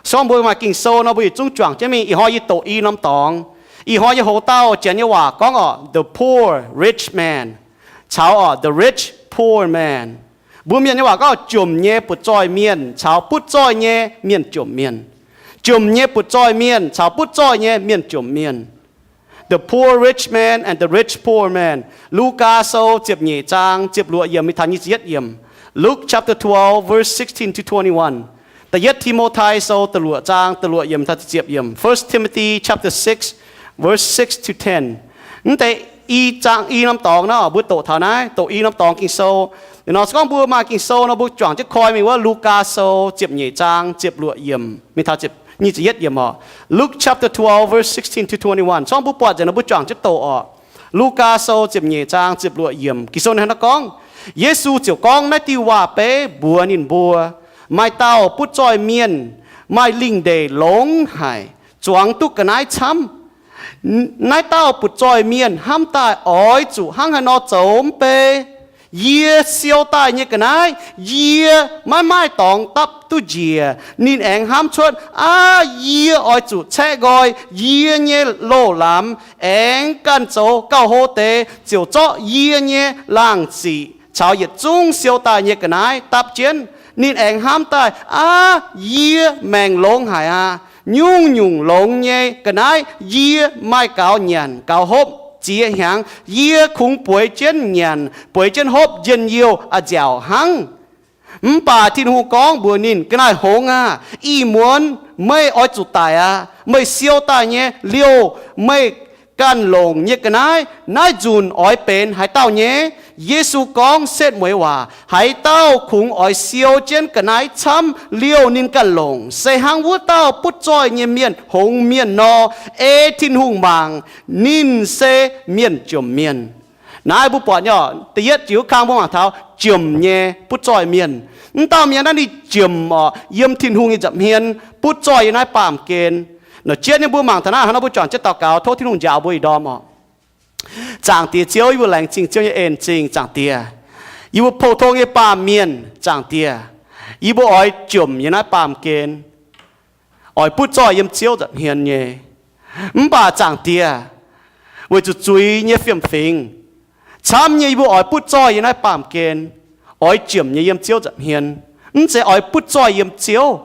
Se gorngv mbuo maaih Ging-Sou nor, mbuo yietc zungv juangc jienv mingh. Ih hnoi yie doqc i norm dorngx. Ih hnoi nyei houx-dauh Janx nyei waac gorngv oc, the poor rich man caux oc the rich poor man. Mbuo Mienh nyei waac gorngv jomc nyei butv-zoih mienh caux butv-zoih nyei mienh jomc mienh. Jomc nyei butv-zoih mienh caux butv-zoih nyei mienh jomc mienh. The poor rich man and the rich poor man. Lugaa Sou ziepc nyeic zaang ziepc luoqc yiemc mingh taux nyic ziepc yietv yiemc. Luke chapter twelve, verse sixteen to twenty-one. Da'yietv Ti^mo^tai Sou da'luoqc zaang da'luoqc yiemc taux ziepc yiemc. First Timothy chapter six, verse six to ten. Mv deix i zaang i norm dorngx nor, mbuo doqc taux naaiv, doqc i norm dorngx Ging-Sou. Nor se gorngv mbuo maaih Ging-Sou nor, mbuo juangc jienv koi mingh wuov Lugaa Sou ziepc nyeic zaang ziepc luoqc yiemc mingh taux nyic ziepc yietv yiemc oc. Luke chapter twelve, verse sixteen to twenty-one. Se gorngv mbuo buatc nzengc nor, mbuo juangc jienv doqc oc. Lugaa Sou ziepc nyeic zaang ziepc luoqc yiemc, Ging-Sou ninh hnangv naaiv gorngv, Yesu ziouc gorngv naaiv diuh waac-beiv mbuox ninh mbuo, Maaih dauh butv-zoih mienh maaih lingh ndeic longx haic, zuangx duqv ga'naaiv camv. Naaiv dauh butv-zoih mienh hnamv daaih oix zuqc hnangv haaix nor zoux mv bei? Yie siou daaih nyei ga'naaiv, yie maiv maaih dorngx dapv duqv njiec. Ninh aengx hnamv cuotv, Aav, yie oix zuqc caeqv nqoi yie nyei loz-lamz aengx ganh zoux gauh hlo deix, ziouc zorqv yie nyei laangh ziqc caux yietc zungv siou daaih nyei ga'naaiv dapv jienv. Ninh aengx hnamv daaih, Aav, yie maengc longx haic aqv. Nyungc-nyungc longx nyei ga'naaiv yie maaih gaux nyanc gaux hopv ziex hnyangx. Yie kungx bueix jienv nyanc, bueix jienv hopv njien-youh a'nziaauc hnangv. Mv baac Tin-Hungh gorngv mbuox ninh, Ga'naaiv-hngongx aah! Ih muonz meih oix zuqc daic aqv. Meih siou daaih nyei liouh meih ganh longc nyei ga'naaiv, naaiv nzunc oix benx haaix dauh nyei? Yesu gorngv setv mueiz waac, Haaix dauh kungx oix siou jienv ga'naaiv camv liouh ninh ganh longc, se hnangv wuov dauh butv-zoih nyei mienh hngongx mienh nor. Ei Tin-Hungh mangc, ninh se mienh jomc mienh. Naaiv mbuo buatc nyei, da'yietv jiuc kang mbuo mangc taux jomc nyei butv-zoih mienh. Mv dauh mienh naaiv ninh jomc oc, yiem Tin-Hungh nyei nza'hmien, butv-zoih yiem naaiv baamh gen. Nor jienv nyei mbuo mangc taux naaiv hnangv nor, mbuo juangc jienv daux gaux tov Tin-Hungh njaaux mbuo ih ndorm oc. Zaangc Diex Ziouv, yie mbuo laengz zingh Ziouv nyei en-zingh, Zaangc Diex. Yie mbuo pou-tong nyei baamh mienh, Zaangc Diex, yie mbuo oix jomc yiem naaiv baamh gen, oix butv-zoih yiem Ziouv nza'hmien nyei. Mv baac Zaangc Diex, weic zuqc zuiz nyei fiem-fingx camv nyei, yie mbuo oix butv-zoih yiem naaiv baamh gen, oix jomc nyei yiem Ziouv nza'hmien, mv zeiz oix butv-zoih yiem Ziouv.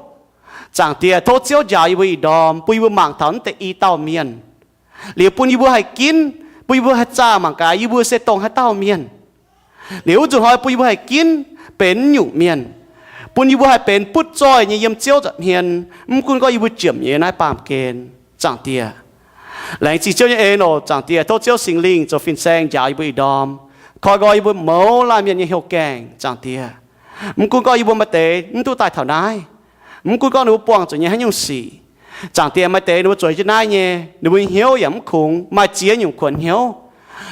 Zaangc Diex, tov Ziouv njaaux yie mbuo ih ndorm, bun yie mbuo mangc taux naaiv deix i dauh mienh, liuz bun yie mbuo haih ginv, bun yie mbuo haih zaah mangc gaax yie mbuo se dongh haaix dauh mienh. Liuz wuov nzunc hnoi bun yie mbuo haih ginv benx nyungc mienh, bun yie mbuo haih benx butv-zoih nyei yiem Ziouv nza'hmien, mv gunv gorngv yie mbuo jomc nyei naaiv baamh gen, Zaangc Diex. Laengz zingh Ziouv nyei en oc, Zaangc Diex. Tov Ziouv Singx Lingh zoux fin-saeng njaaux yie mbuo ih ndorm, koi nqoi yie mbuo mouz laanh mienh nyei hnyouv gaengh, Zaangc Diex. Mv gunv gorngv yie mbuo maaih deix mv duqv daaih taux naaiv, mv gunv gorngv ninh mbuo buangh zuqc nyei haaix nyungc sic, Zaangc Diex, maaih deix ninh mbuo zueiz jienv naaiv nyei, ninh mbuo nyei hnyouv yaac mv kungx, maaih ziex nyungc kuonx hnyouv.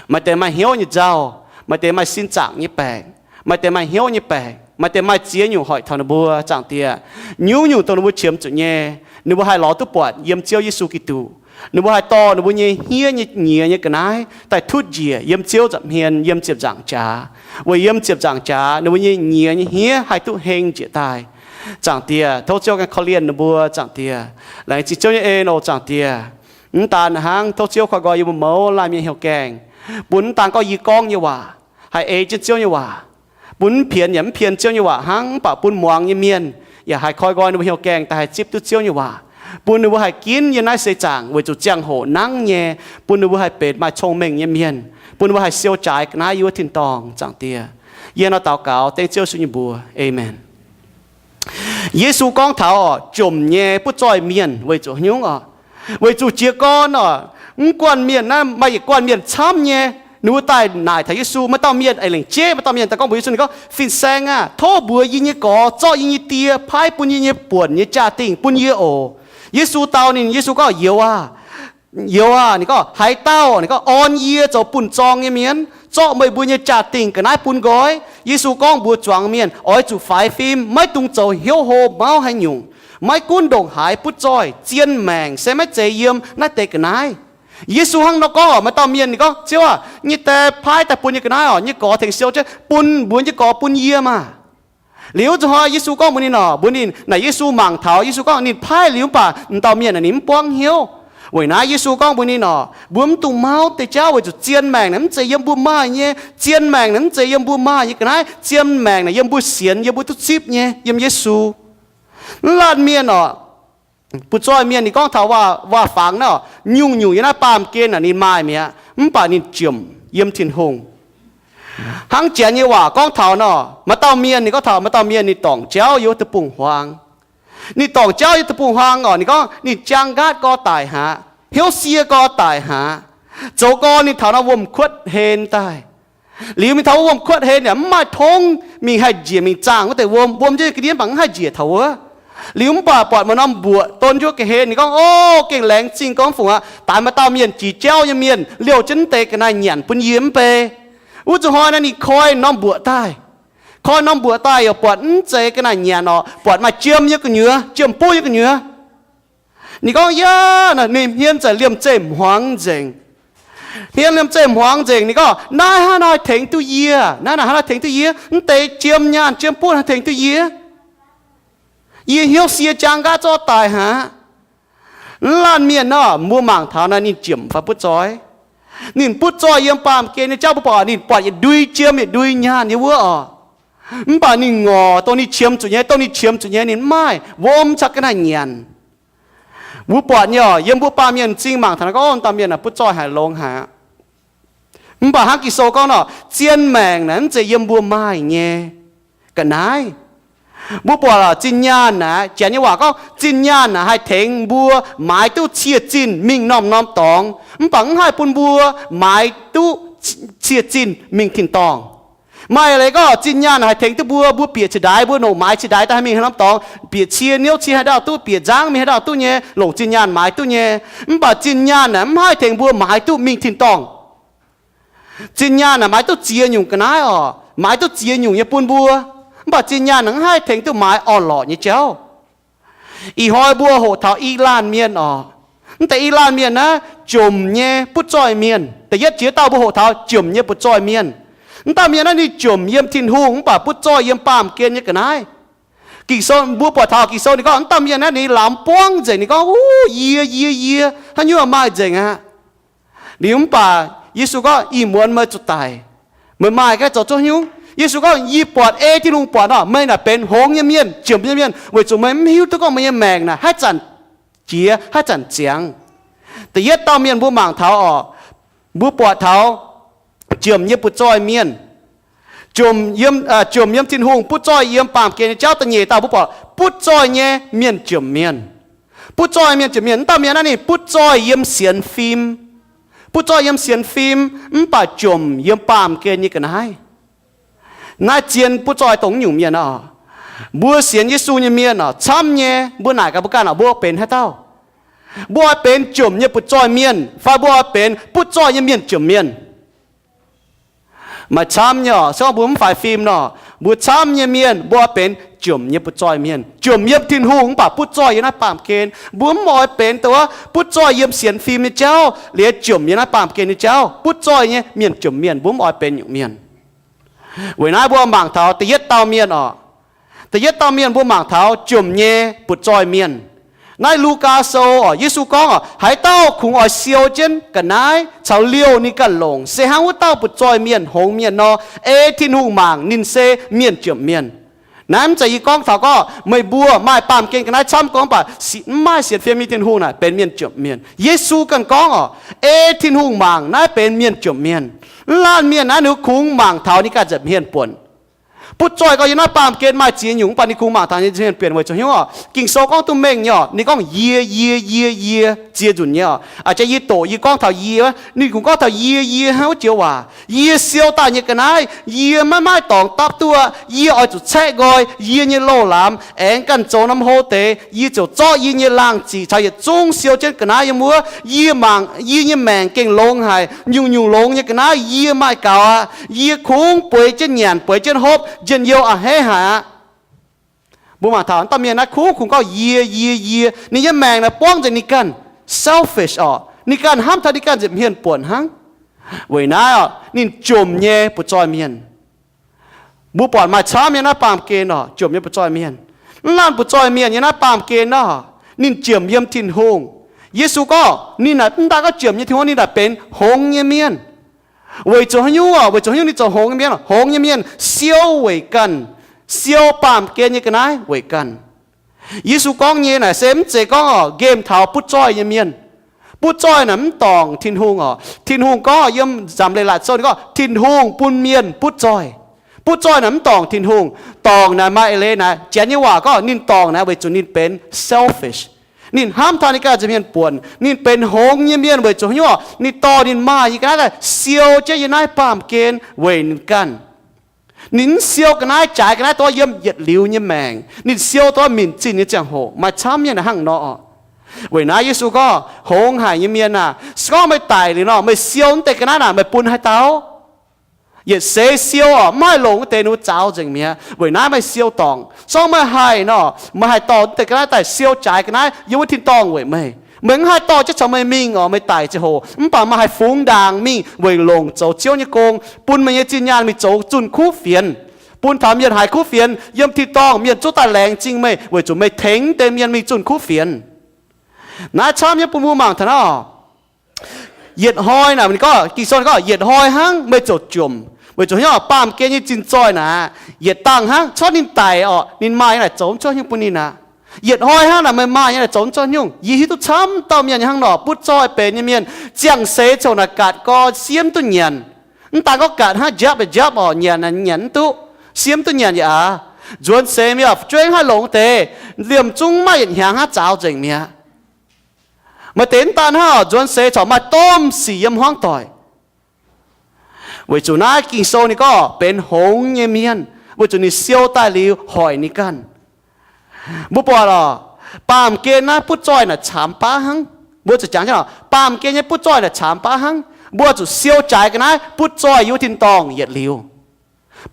Maaih deix maaih hnyouv nyei nzauh, maaih deix maaih sin zaangc nyei baengc, maaih deix maaih hnyouv nyei baengc, maaih deix maaih ziex nyungc hoic taux ninh mbuo, Zaangc Diex. Nyungc-nyungc dongh ninh mbuo qiemx zuqc nyei, ninh mbuo haih lorz duqv buatc yiem Ziouv Yesu Giduc. Ninh mbuo haih dorh ninh mbuo nyei hniev nyei nyiex nyei ga'naaiv daaih tutv njiec yiem Ziouv nza'hmien, yiem ziepc nzaangc jaax, weic yiem ziepc nzaangc jaax ninh mbuo nyei nyiex nyei hniev haih duqv heng njiec daaih. Zaangc Diex, tov Ziouv ganh korv-lienh ninh mbuo, Zaangc Diex. Laengz zingh Ziouv nyei en oc, Zaangc Diex. Mv daan hnangv, tov Ziouv koi nqoi yie mbuo mouz laanh mienh hnyouv gaengh, bun mv daan gorngv yie gorngv nyei waac haih ei jienv Ziouv nyei waac, bun mv pienx yaac mv pien Ziouv nyei waac hnangv, mv baac bun muangx nyei mienh yaac haih koi nqoi ninh mbuo hnyouv gaengh daaih haih zipv duqv Ziouv nyei waac, bun ninh mbuo haih ginv yiem naaiv seix zaangc weic zuqc ziangh hoc nangv nyei, bun ninh mbuo haih benx maaih cong-mengh nyei mienh, bun ninh mbuo haih siou jaaix ga'naaiv yiem wuov tin-dorngh, Zaangc Diex. Yie nor daux gaux dengv Ziouv Yesu nyei mbuox, Aamen. Yesu gorngv taux oc, jomc nyei butv zoih mienh weic zuqc haaix nyungc oc? Weic zuqc jiez gorn oc, mv guanh mienh naaiv maaih yietc guanh mienh camv nyei, ninh mbuo daaih naaic taux Yesu. Maaih dauh mienh eix lengc jeiv, maaih dauh mienh daaih gorngv mbuox Yesu, ninh gorngv, Fin-Saeng aah! Tov mbuox yie nyei gorx zorqv yie nyei die paaiv bun yie nyei buonc nyei jaa-dingh bun yie oc. Yesu dau ninh, Yesu gorngv, Youz aah! Youz aah! Ninh gorngv, Haaix dauh, ninh gorngv, orn yie zoux buonv-zorng nyei mienh, zorqv meih mbuo nyei jaa-dingh ga'naaiv bun nqoi? Yesu gorngv mbuox zuangx mienh, Oix zuqc faix fim, maiv dungx zoux hnyouv hlo mauv haaix nyungc. Maiv gunv ndongc haaix butv zoih, zien maengc se maiv zeiz yiem naaiv deix ga'naaiv. Yesu hnangv nor gorngv oc. Maaih dauh mienh ninh gorngv, Ziouv aah! Nyei die paaiv daaih bun nyei ga'naaiv oc, nyei gorx tengx siou jienv, bun mbuox nyei gorx bun yie maah! Liuz zuqc hnoi Yesu gorngv mbuox ninh nor, mbuox ninh naaic Yesu mangc taux, Yesu gorngv ninh paaiv liuz mv baac m'dauh mienh naaic ninh mv buangv hnyouv. Weic naaiv Yesu gorngv mbuox ninh nor, mbuo mv dungx mauv deix jauv weic zuqc zien maengc naaic mv zeiz yiem mbuo maaih nyei. Zien maengc naaic mv zeiz yiem mbuo maaih nyei ga'naaiv. Zien maengc naaic yiem mbuo sienx, yiem mbuo duqv zipv nyei, yiem Yesu. Mv laanh mienh oc, butv-zoih mienh ninh gorngv taux waac-fangx nor, nyungc-nyungc yiem naaiv baamh gen naaic ninh maaih mi'aqv, mv baac ninh jomc yiem Tin-Hungh. Hnangv Janx nyei waac gorngv taux nor, maaih dauh mienh ninh gorngv taux maaih dauh mienh ninh dorngc jauv yiem wuov deic-bung-huaang. Ninh dorngc jauv yiem deic-bung-huaang oc, ninh gorngv ninh jaang nqaatv gorx daic haic, hnyouv sie gorx daic haic, zoux gorx ninh taux norm wuom-kuotv hlen daaih. Liuz mingh taux wuom-kuotv hlen yaac mv maaih tongv mingh haih njiec mingh zaangh wuov deix wuom. Wuom jienv ga'ndiev mv baac mv haih njiec taux wuov. Liuz mv baac buatc maaih norm mbuoqc don jienv ga'hlen. Ninh gorngv, O, gengh laengz zingh gorngv fungc aqv. Daaih maaih dauh mienh jiex jauv nyei mienh liouh jienv deix ga'naaiv nyanc bun yie mv bei. Wuov zuqc hnoi naaiv ninh koi norm mbuoqc daaih. Koi norm mbuoqc daaih yaac buatc mv zeiz ga'naaiv nyanc oc, buatc maaih jiem nyei gu'nyuoz, jiem-buv nyei gu'nyuoz. Ninh gorngv, Yaac ninh hmien za'gengh liemh zeih hmuangx nzengc. Hmien liemh zeih hmuangx nzengc. Ninh gorngv, Naaiv hnangv nor haih tengx duqv yie? Naaiv naaic hnangv nor tengx duqv yie? Mv deix jiem nyaanh jiem-buv haih tengx duqv yie? Yie hnyouv sie jaang nqaatv zorqv daic haic. Mv laanh mienh nor, mbuo mangc taux naaiv ninh jomc fai butv-zoih? Ninh butv-zoih yiem baamh gen nyei jauv, mbuo buatc ninh buatc yietc ndui jiem yietc ndui nyaanh nyei wuov oc. Mv baac ninh ngorc dongh ninh qiemx zuqc nyei, dongh ninh qiemx zuqc nyei ninh mv maaih wuom caux ga'naaiv nyanc. Mbuo buatc nyei oc, yiem mbuo baamh mienh m'zing mangc taux naaiv gorngv, O, dauh mienh naaic butv-zoih haic, longx haic. Mv baac hnangv Ging-Sou gorngv nor, zien maengc naaic mv zeiz yiem mbuo maaih nyei ga'naaiv. Mbuo buatc zinh nyaanh naaic, Janx nyei waac gorngv zinh nyaanh naaic haih tengx mbuo maaiz duqv cie-zinh mingh norm-norm dorngx, mv baac mv haih bun mbuo maaiz duqv cie-zinh mingh tin-dorngh. Maaih leiz gorngv zinh nyaanh naaic haih tengx duqv mbuo, mbuo bieqc ciex ndaix, mbuo longc maaiz ciex ndaix daaih haih mingh haaix norm dorngx, bieqc cie niouv cie haaix dauh duqv, bieqc nzangv mingh haaix dauh duqv nyei, longc zinh nyaanh maaiz duqv nyei. Mv baac zinh nyaanh naaic mv haih tengx mbuo maaiz duqv mingh tin-dorngh. Zinh nyaanh naaic maaiz duqv ziex nyungc ga'naaiv oc, maaiz duqv ziex nyungc nyei bun mbuo. Mv baac zinh nyaanh naaic mv haih tengx duqv maaiz orn-lorqc nyei jauv. Ih hnoi mbuo hoqc taux i laanh mienh oc. Mv deix i laanh mienh naaiv jomc nyei butv-zoih mienh. Da'yietv jiex dauh mbuo hoqc taux jomc nyei butv-zoih mienh. Mv dauh mienh naaiv ninh jomc yiem Tin-Hungh mv baac butv-zoih yiem baamh gen nyei ga'naaiv. Ging-Sou, mbuo buatc taux Ging-Sou ninh gorngv, mv dauh mienh naaiv ninh lamz buangv nzengc, ninh gorngv, Wuov, yie, yie, yie, haaix nyungc maaih nzengc aqv. Liuz mv baac Yesu gorngv, Ih muonz meih zuqc daic, meih maaih gaengh zoux zuqc nyungc? Yesu gorngv, Yie buatc ei Tin-Hungh buatc nor, meih naaic benx hngongx nyei mienh, jomc nyei mienh, weic zuqc meih mv hiuv duqv gorngv meih nyei maengc naaic haaix zanc jiex, haaix zanc ziangx. Da'yietv dauh mienh mbuo mangc taux oc, mbuo buatc taux jomc nyei butv-zoih mienh. Jomc yiem, jomc yiem Tin-Hungh, butv-zoih yiem baamh gen nyei jauv. Da'nyeic dauh mbuo buatc butv-zoih nyei mienh jomc mienh. Butv-zoih mienh jomc mienh, mv dauh mienh naaiv ninh butv-zoih yiem sienx fim. Butv-zoih yiem sienx fim, mv baac jomc yiem baamh gen nyei ga'naaiv. Naaiv zien butv-zoih dongh nyungc mienh oc. Mbuo sienx Yesu nyei mienh oc, camv nyei, mbuo naaic gaax mbuo ganh oc, mbuo benx haaix dauh? Mbuo oix benx jomc nyei butv-zoih mienh, fai mbuo oix benx butv-zoih nyei mienh jomc mienh? Maaih camv nyei oc, se gorngv mbuo mv faix fim nor, mbuo camv nyei mienh mbuo oix benx jomc nyei butv-zoih mienh, jomc yiem Tin-Hungh mv baac butv-zoih yiem naaiv baamh gen. Mbuo mv oix benx dongh wuov butv-zoih yiem sienx fim nyei jauv, liuz jomc yiem naaiv baamh gen nyei jauv, butv-zoih nyei mienh jomc mienh, mbuo mv oix benx nyungc mienh. Weic naaiv mbuo mangc taux da'yietv dauh mienh oc. Da'yietv dauh mienh mbuo mangc taux jomc nyei butv-zoih mienh. Naaiv Lugaa Sou oc, Yesu gorngv oc, haaix dauh kungx oix siou jienv ga'naaiv caux liouh ninh ganh longc, se hnangv wuov dauh butv-zoih mienh, hngongx mienh nor, ei Tin-Hungh mangc ninh se mienh jomc mienh. Naaiv mv zeiz yie gorngv taux gorngv meih mbuo maaih baamh gen ga'naaiv camv gorngv baac mv maaih sienx fim nyei Tin-Hungh naaic benx mienh jomc mienh. Yesu ganh gorngv oc, ei Tin-Hungh mangc naaiv benx mienh jomc mienh. Mv laanh mienh naaiv ninh kungx mangc taux ninh ganh nza'hmien buonc. Butv-zoih gorngv yiem naaiv baamh gen maaih ziex nyungc, mv baac ninh kungx mangc taux ninh nza'hmien buonc weic zuqc hnyouv oc. Ging-Sou gorngv duqv mengh nyei oc, ninh gorngv yie, yie, yie, yie, ziex nzunc nyei oc. Aa, jaax yie doqc yie gorngv taux yie, ninh kungx gorngv taux yie, yie hnangv wuov joux waac. Yie siou daaih nyei ga'naaiv, yie maiv maaih dorngx dapv duqv. Yie oix zuqc caeqv nqoi yie nyei loz-lamz aengx ganh zoux norm hlo deix. Yie ziouc zorqv yie nyei laangh ziqc caux yietc zungv siou jienv ga'naaiv yiem wuov. Yie mangc yie nyei maengc gengh longx haic, nyungc-nyungc longx nyei ga'naaiv yie maaih gaux aqv. Yie kungx bueix jienv nyanc, bueix jienv hopv, njien-youh a'hneiv haic aqv. Mbuo mangc taux dauh mienh naaiv kungx, kungx gorngv yie, yie, yie. Ninh nyei maengc naaic buangv nzengc ninh ganh, selfish oc. Ninh ganh hnamv taux ninh ganh nza'hmien buonc hnangv. Weic naaiv oc, ninh jomc nyei butv-zoih mienh. Mbuo buatc maaih camv nyei naaiv baamh gen oc, jomc nyei butv-zoih mienh. Mv laanh butv-zoih mienh nyei naaiv baamh gen nor, ninh jomc yiem Tin-Hungh. Yesu gorngv ninh naaic mv daaih gorngv jomc yiem Tin-Hungh, ninh naaic benx hngongx nyei mienh. Weic zuqc haaix nyungc oc? Weic zuqc haaix nyungc ninh zoux hngongx nyei mienh? Hngongx nyei mienh siou weic ganh, siou baamh gen nyei ga'naaiv weic ganh. Yesu gorngv nyei naaic se mv zeiz gorngv oc, nqemh taux butv-zoih nyei mienh. Butv-zoih naaic mv dorngc Tin-Hungh oc. Tin-Hungh gorngv yiem Nzamc Leiz-Latc Sou ninh gorngv Tin-Hungh bun mienh butv-zoih. Butv-zoih naaic mv dorngc Tin-Hungh. Dorngc naaic maaih eix leiz naaic, Janx nyei waac gorngv ninh dorngc naaic weic zuqc ninh benx selfish. Ninh hnamv taux ninh ganh nza'hmien buonc. Ninh benx hngongx nyei mienh weic zuqc haaix nyungc oc? Ninh dorh ninh maaih nyei ga'naaiv daaih siou jienv yiem naaiv baamh gen weic ninh ganh. Ninh mv siou ga'naaiv, jaaix ga'naaiv dongh yiem yietc liuz nyei maengc. Ninh siou dongh minc zinh nyei ziangh hoc. Maaih camv mienh hnangv nor oc. Weic naaiv Yesu gorngv hngongx haic nyei mienh aah, se gorngv meih daic liuz nor, meih siou wuov deix ga'naaiv naaic meih bun haaix dauh? Yietc seix siou oc, mv haih longc wuov deix, ninh mbuo zaux nzengc mi'aqv. Weic naaiv meih siou dorngc. Se gorngv meih haih nor, meih haih dorh wuov deix ga'naaiv daaih siou jaaix ga'naaiv yiem wuov tin-dorngh weic meih. Meih mv haih dorh jienv caux meih mingh oc, meih daic ziangh hoc, mv baac meih haih fungx ndaangc mingh weic longc zoux Ziouv nyei gong, bun meih nyei zinh nyaanh mingh zoux zunh kuv fienx, bun taux mienh haiz kuv fienx yiem tin-dorngh, mienh zungv daaih laengz zingh meih weic zuqc meih tengx deix mienh mingh zunh kuv fienx. Naaiv camv nyei bun mbuo mangc taux naaiv oc. Yietc hnoi naaic, ninh gorngv, Ging-Sou ninh gorngv yietc hnoi hnangv meih ziouc jomc, weic zuqc haaix nyungc? Baamh gen nyei zinh zoih naaic, yietc dangh hnangv, cuotv ninh daic oc, ninh maaih nyei naaic zoux mv cuotv nyungc bun ninh aqv. Yietc hnoi hnangv naaic meih maaih nyei naaic zoux mv cuotv nyungc. Yie hiuv duqv camv dauh mienh hnangv nor, butv zoih benx nyei mienh, ziangh seix ziouc naaic gaatc gorn siemv duqv nyanc. Mv daan gorngv gaatc hnangv njapv yaac njapv oc, nyanc yaac nyanc mv duqv, siemv duqv nyanc yaac aqv. Nzuonx seix mingh oc, fu'jueiv mv haih longc wuov deix, liemh zungv maiv yietc hnyangx hnangv, zaux nzengc mi'aqv. Maaih deix mv daan hnangv oc, nzuonx seix corc maaih domh sic yiem hmuangv doic. Weic zuqc naaiv Ging-Sou ninh gorngv benx hngongx nyei mienh, weic zuqc ninh siou daaih liuz hoic ninh ganh. Mbuo buatc oc, baamh gen naaiv butv zoih naaic caamx baav hnangv. Mbuo zuqc jangx jienv oc, baamh gen nyei butv zoih naaic caamx baav hnangv. Mbuo zuqc siou jaaix ga'naaiv butv zoih yiem wuov tin-dorngh yietc liuz.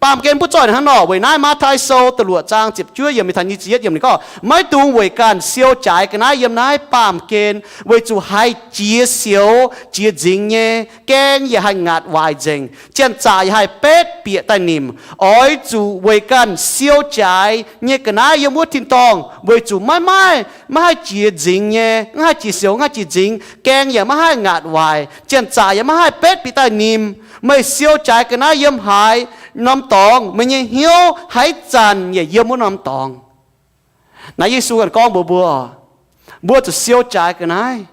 Baamh gen butv zoih naaic hnangv nor, weic naaiv Matv^taai Sou da'luoqc zaang ziepc juov yiemc mingh taux nyic ziepc yietv yiemc ninh gorngv, maiv dungx weic ganh siou jaaix ga'naaiv yiem naaiv baamh gen, weic zuqc haih jiex sioux jiex nzingx nyei, gaeng yaac haih ngaatc waaic nzengc, janx-zaqc yaac haih betv bieqc daaih nimc. Oix zuqc weic ganh siou jaaix nyei ga'naaiv yiem wuov tin-dorngh, weic zuqc maiv maaih, maiv haih jiex nzingx nyei, maiv haih jiex sioux, maiv haih jiex nzingx, gaeng yaac maiv haih ngaatc waaic, janx-zaqc yaac maiv haih betv bieqc daaih nimc. Meih siou jaaix ga'naaiv yiem haaix norm dorngx, meih nyei hnyouv haaix zanc yaac yiem wuov norm dorngx. Naaiv Yesu ganh gorngv mbuox mbuo, mbuo zuqc siou jaaix ga'naaiv.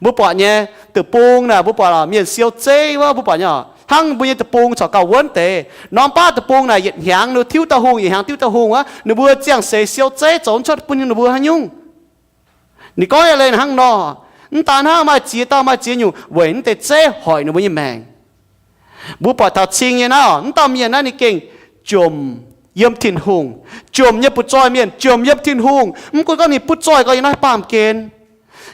Mbuo buatc nyei, deic-bung naaic mbuo buatc mienh siou zeiv wuov, mbuo buatc nyei oc, hnangv mbuo nyei deic-bung corc gauh wuonv deix. Norm baav deic-bung naaic yietc hnyangx ninh tiuv dauh hungh, yietc hnyangx tiuv dauh hungh wuov, ninh mbuo ziangh seix siou zeiv zoux mv cuotv bun ninh mbuo haaix nyungc. Ninh gorngv nyei leiz hnangv nor, mv daan hnangv maaih ziex dauh maaih ziex nyungc weic mv deix zeiv hoic ninh mbuo nyei maengc. Mbuo buatc taux cing nyei naaiv oc, mv dauh mienh naaiv ninh gengh jomc yiem Tin-Hungh, jomc nyei butv zoih mienh, jomc yiem Tin-Hungh. Mv gunv gorngv ninh butv zoih gorngv yiem naaiv baamh gen.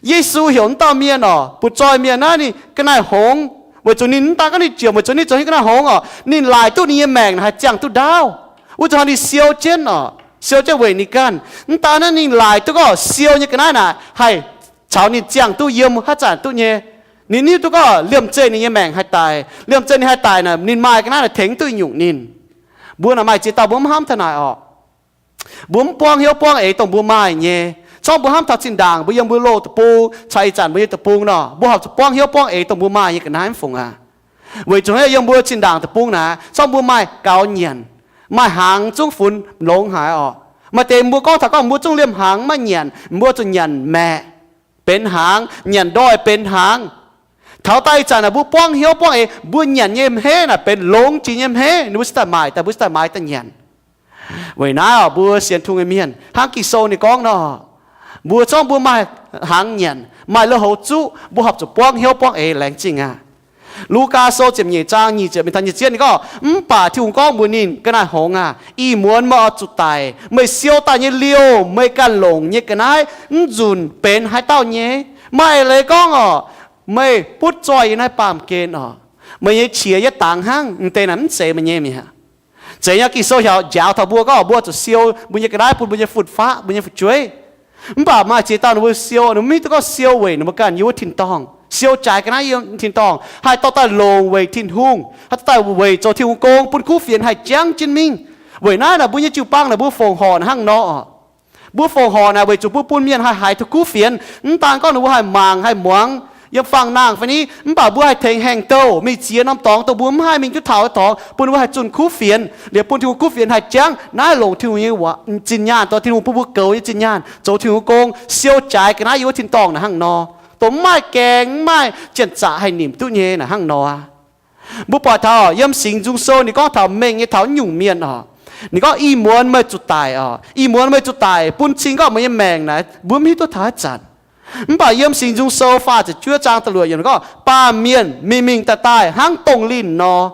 Yesu heuc mv dauh mienh oc, butv zoih mienh naaiv ninh ga'naaiv hngongx, weic zuqc ninh mv daan gorngv ninh jomc, weic zuqc ninh zoux hnyouv ga'naaiv hngongx oc, ninh laaic duqv ninh nyei maengc haih ziangh duqv ndaauv. Wuov zanc ninh siou jienv oc, siou jienv weic ninh ganh. Mv daan naaiv ninh laaic duqv gorngv siou nyei ga'naaiv naaic haih caux ninh ziangh duqv yiem haaix zanc duqv nyei. Ninh hiuv duqv gorngv liemh zeih ninh nyei maengc haih daic, liemh zeih ninh haih daic naaic ninh maaih ga'naaiv naaic tengx duqv nyungc ninh. Mbuo naaic maaih ziex dauh mbuo mv hnamv taux naaic oc. Mbuo mv buangv hnyouv buangv eix dongh mbuo maaih nyei. Corc mbuo hnamv taux zinh ndaangc mbuo yiem mbuo loz deic-bung caux ih zanc mbuo nyei deic-bung nor, mbuo horpc zuqc buangv hnyouv buangv eix dongh mbuo maaih nyei ga'naaiv mv fungc aqv. Weic zuqc yiem mbuo zinh ndaangc deic-bung naaic, corc mbuo maaih gaux nyanc, maaih hnaangx zungv funx longx haic oc. Maaih deix mbuo gorngv taux gorngv mbuo zungv liemh hnaangx maiv nyanc, mbuo zuqc nyanc maeqc benx hnaangx, nyanc ndoih benx hnaangx. Taux daaih ih zanc naaic mbuo buangv hnyouv buangv eix, mbuo nyanc nyei hmeiv naaic benx longx jiex nyei hmeiv, ninh mbuo cingx daaih maaic daaih, mbuo cingx daaih maaiz daaih nyanc. Weic naaiv oc, mbuo sienx Tin-Hungh nyei mienh, hnangv Ging-Sou ninh gorngv nor, mbuo corc mbuo maaih hnaangx nyanc, maaih lui-houx zuqv, mbuo horpc zuqc buangv hnyouv buangv eix laengz zingh aqv. Lugaa Sou ziepc nyeic zaang nyic ziepc mingh taux nyic ziepc yietv ninh gorngv, mv baac Tin-Hungh gorngv mbuox ninh, ga'naaiv hngongx aah! Ih muonz meih oix zuqc daic. Meih siou daaih nyei liouh, meih ganh longc nyei ga'naaiv mv nzunc benx haaix dauh nyei? Maaih eix leiz gorngv oc, meih butv zoih yiem naaiv baamh gen oc, meih nyei qiex yietv dangx hnangv, m'deix naaic mv zeiz meih nyei mi'aqv. Zeiz nyei, Ging-Sou hietc njaaux taux mbuo gorngv mbuo zuqc siou mbuo nyei ga'naaiv bun mbuo nyei fun-faqv, mbuo nyei fu'jueiv. Mv baac maaih ziex dauh ninh mbuo siou, ninh mbuo mv hiuv duqv gorngv siou weic ninh mbuo ganh yiem wuov tin-dorngh, siou jaaix ga'naaiv yiem tin-dorngh, haih dorh daaih longc weic Tin-Hungh, haih dorh daaih weic zoux Tin-Hungh gong, bun kuv fienx haih jangv jienv mingh. Weic naaiv naaic mbuo nyei jiu-baang naaic mbuo fongc horc hnangv nor oc. Mbuo fongc horc naaic weic zuqc mbuo bun mienh haih haiz taux kuv fienx. Mv daan gorngv ninh mbuo haih mangc haih muangx yiem fangx-nangh fai ni, mv baac mbuo haih tengx haengh douh mingh ziex norm dorngx dongh mbuo mv haih mingh duqv taux nyei dorngx, bun ninh mbuo haih zunh kuv fienx, liuz bun Tin-Hungh kuv fienx haih jangv naaiv longc Tin-Hungh nyei waac, zinh nyaanh, zoux Tin-Hungh bun mbuo goux nyei zinh nyaanh, zoux Tin-Hungh gong, siou jaaix ga'naaiv yiem wuov tin-dorngh naaic hnangv nor, dongh mv maaih gaeng mv maaih janx-zaqc haih nimc duqv nyei naaic hnangv nor. Mbuo buatc taux yiem Singx Nzung Sou ninh gorngv taux mengh nyei taux nyungc mienh oc. Ninh gorngv, ih muonz meih zuqc daic oc. Ih muonz meih zuqc daic bun cing gorngv meih nyei maengc naaic mbuo mv hiuv duqv taux haaix zanc. Mv baac yiem Singx Nzung Sou faah ziepc juov zaang da'luoqc yiemc ninh gorngv, baamh mienh mingh mingh daaih daaih hnangv dongh linh nor.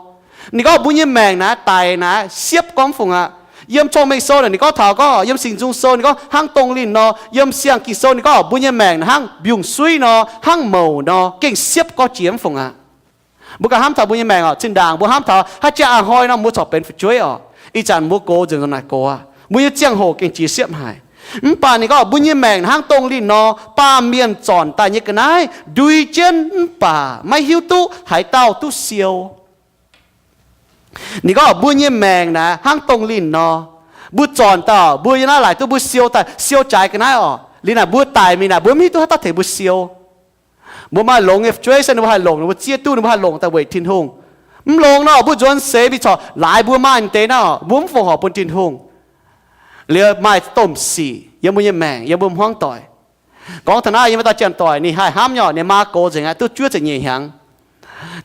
Ninh gorngv mbuo nyei maengc naaic daic naaic siepv gorngv fungc aqv. Yiem Cong-Mengh Sou naaic ninh gorngv taux gorngv, yiem Singx Nzung Sou ninh gorngv hnangv dongh linh nor. Yiem Siang-Ging Sou ninh gorngv mbuo nyei maengc naaic hnangv mbiungc-suiv nor, hnangv mouc nor, gengh siepv gorngv jiex mv fungc aqv. Mbuo ganh hnamv taux mbuo nyei maengc oc, zinh ndaangc mbuo hnamv taux haaix jangx a'hnoi nor mbuo corc benx fu'jueiv oc. Ih zanc mbuo gox nzengc nzunc naaic gox aqv, mbuo nyei ziangh hoc gengh jiex siepv haic. Mv baac ninh gorngv mbuo nyei maengc hnangv dongh linh nor, baamh mienh zornc daaih nyei ga'naaiv ndui jienv mv baac maiv hiuv duqv haaix dauh duqv siou. Ninh gorngv mbuo nyei maengc naaic hnangv dongh linh nor, mbuo zornc daaih, mbuo yiem naaiv laaic duqv mbuo siou daaih, siou jaaix ga'naaiv oc. Liuz naaic mbuo daic mingh naaic mbuo mv hiuv duqv haaix dauh tengx mbuo siou. Mbuo maaih longx nyei fu'jueiv se ninh mbuo haih longc ninh mbuo zieqv duqv, ninh mbuo haih longc daaih weic Tin-Hungh. Mv longx nor mbuo nzuonx seix mingh corc laaix mbuo maaih deix naaiv oc, mbuo mv fongc horc bun Tin-Hungh. Liuz maaih domh sic yiem mbuo nyei maengc, yiem mbuo hmuangv doic. Gorngv taux naaiv yiem wuov dauh janx-doic ninh haih hnamv nyei oc, ninh maa gox nzengc aqv, duqv juov ziepc nyeic hnyangx.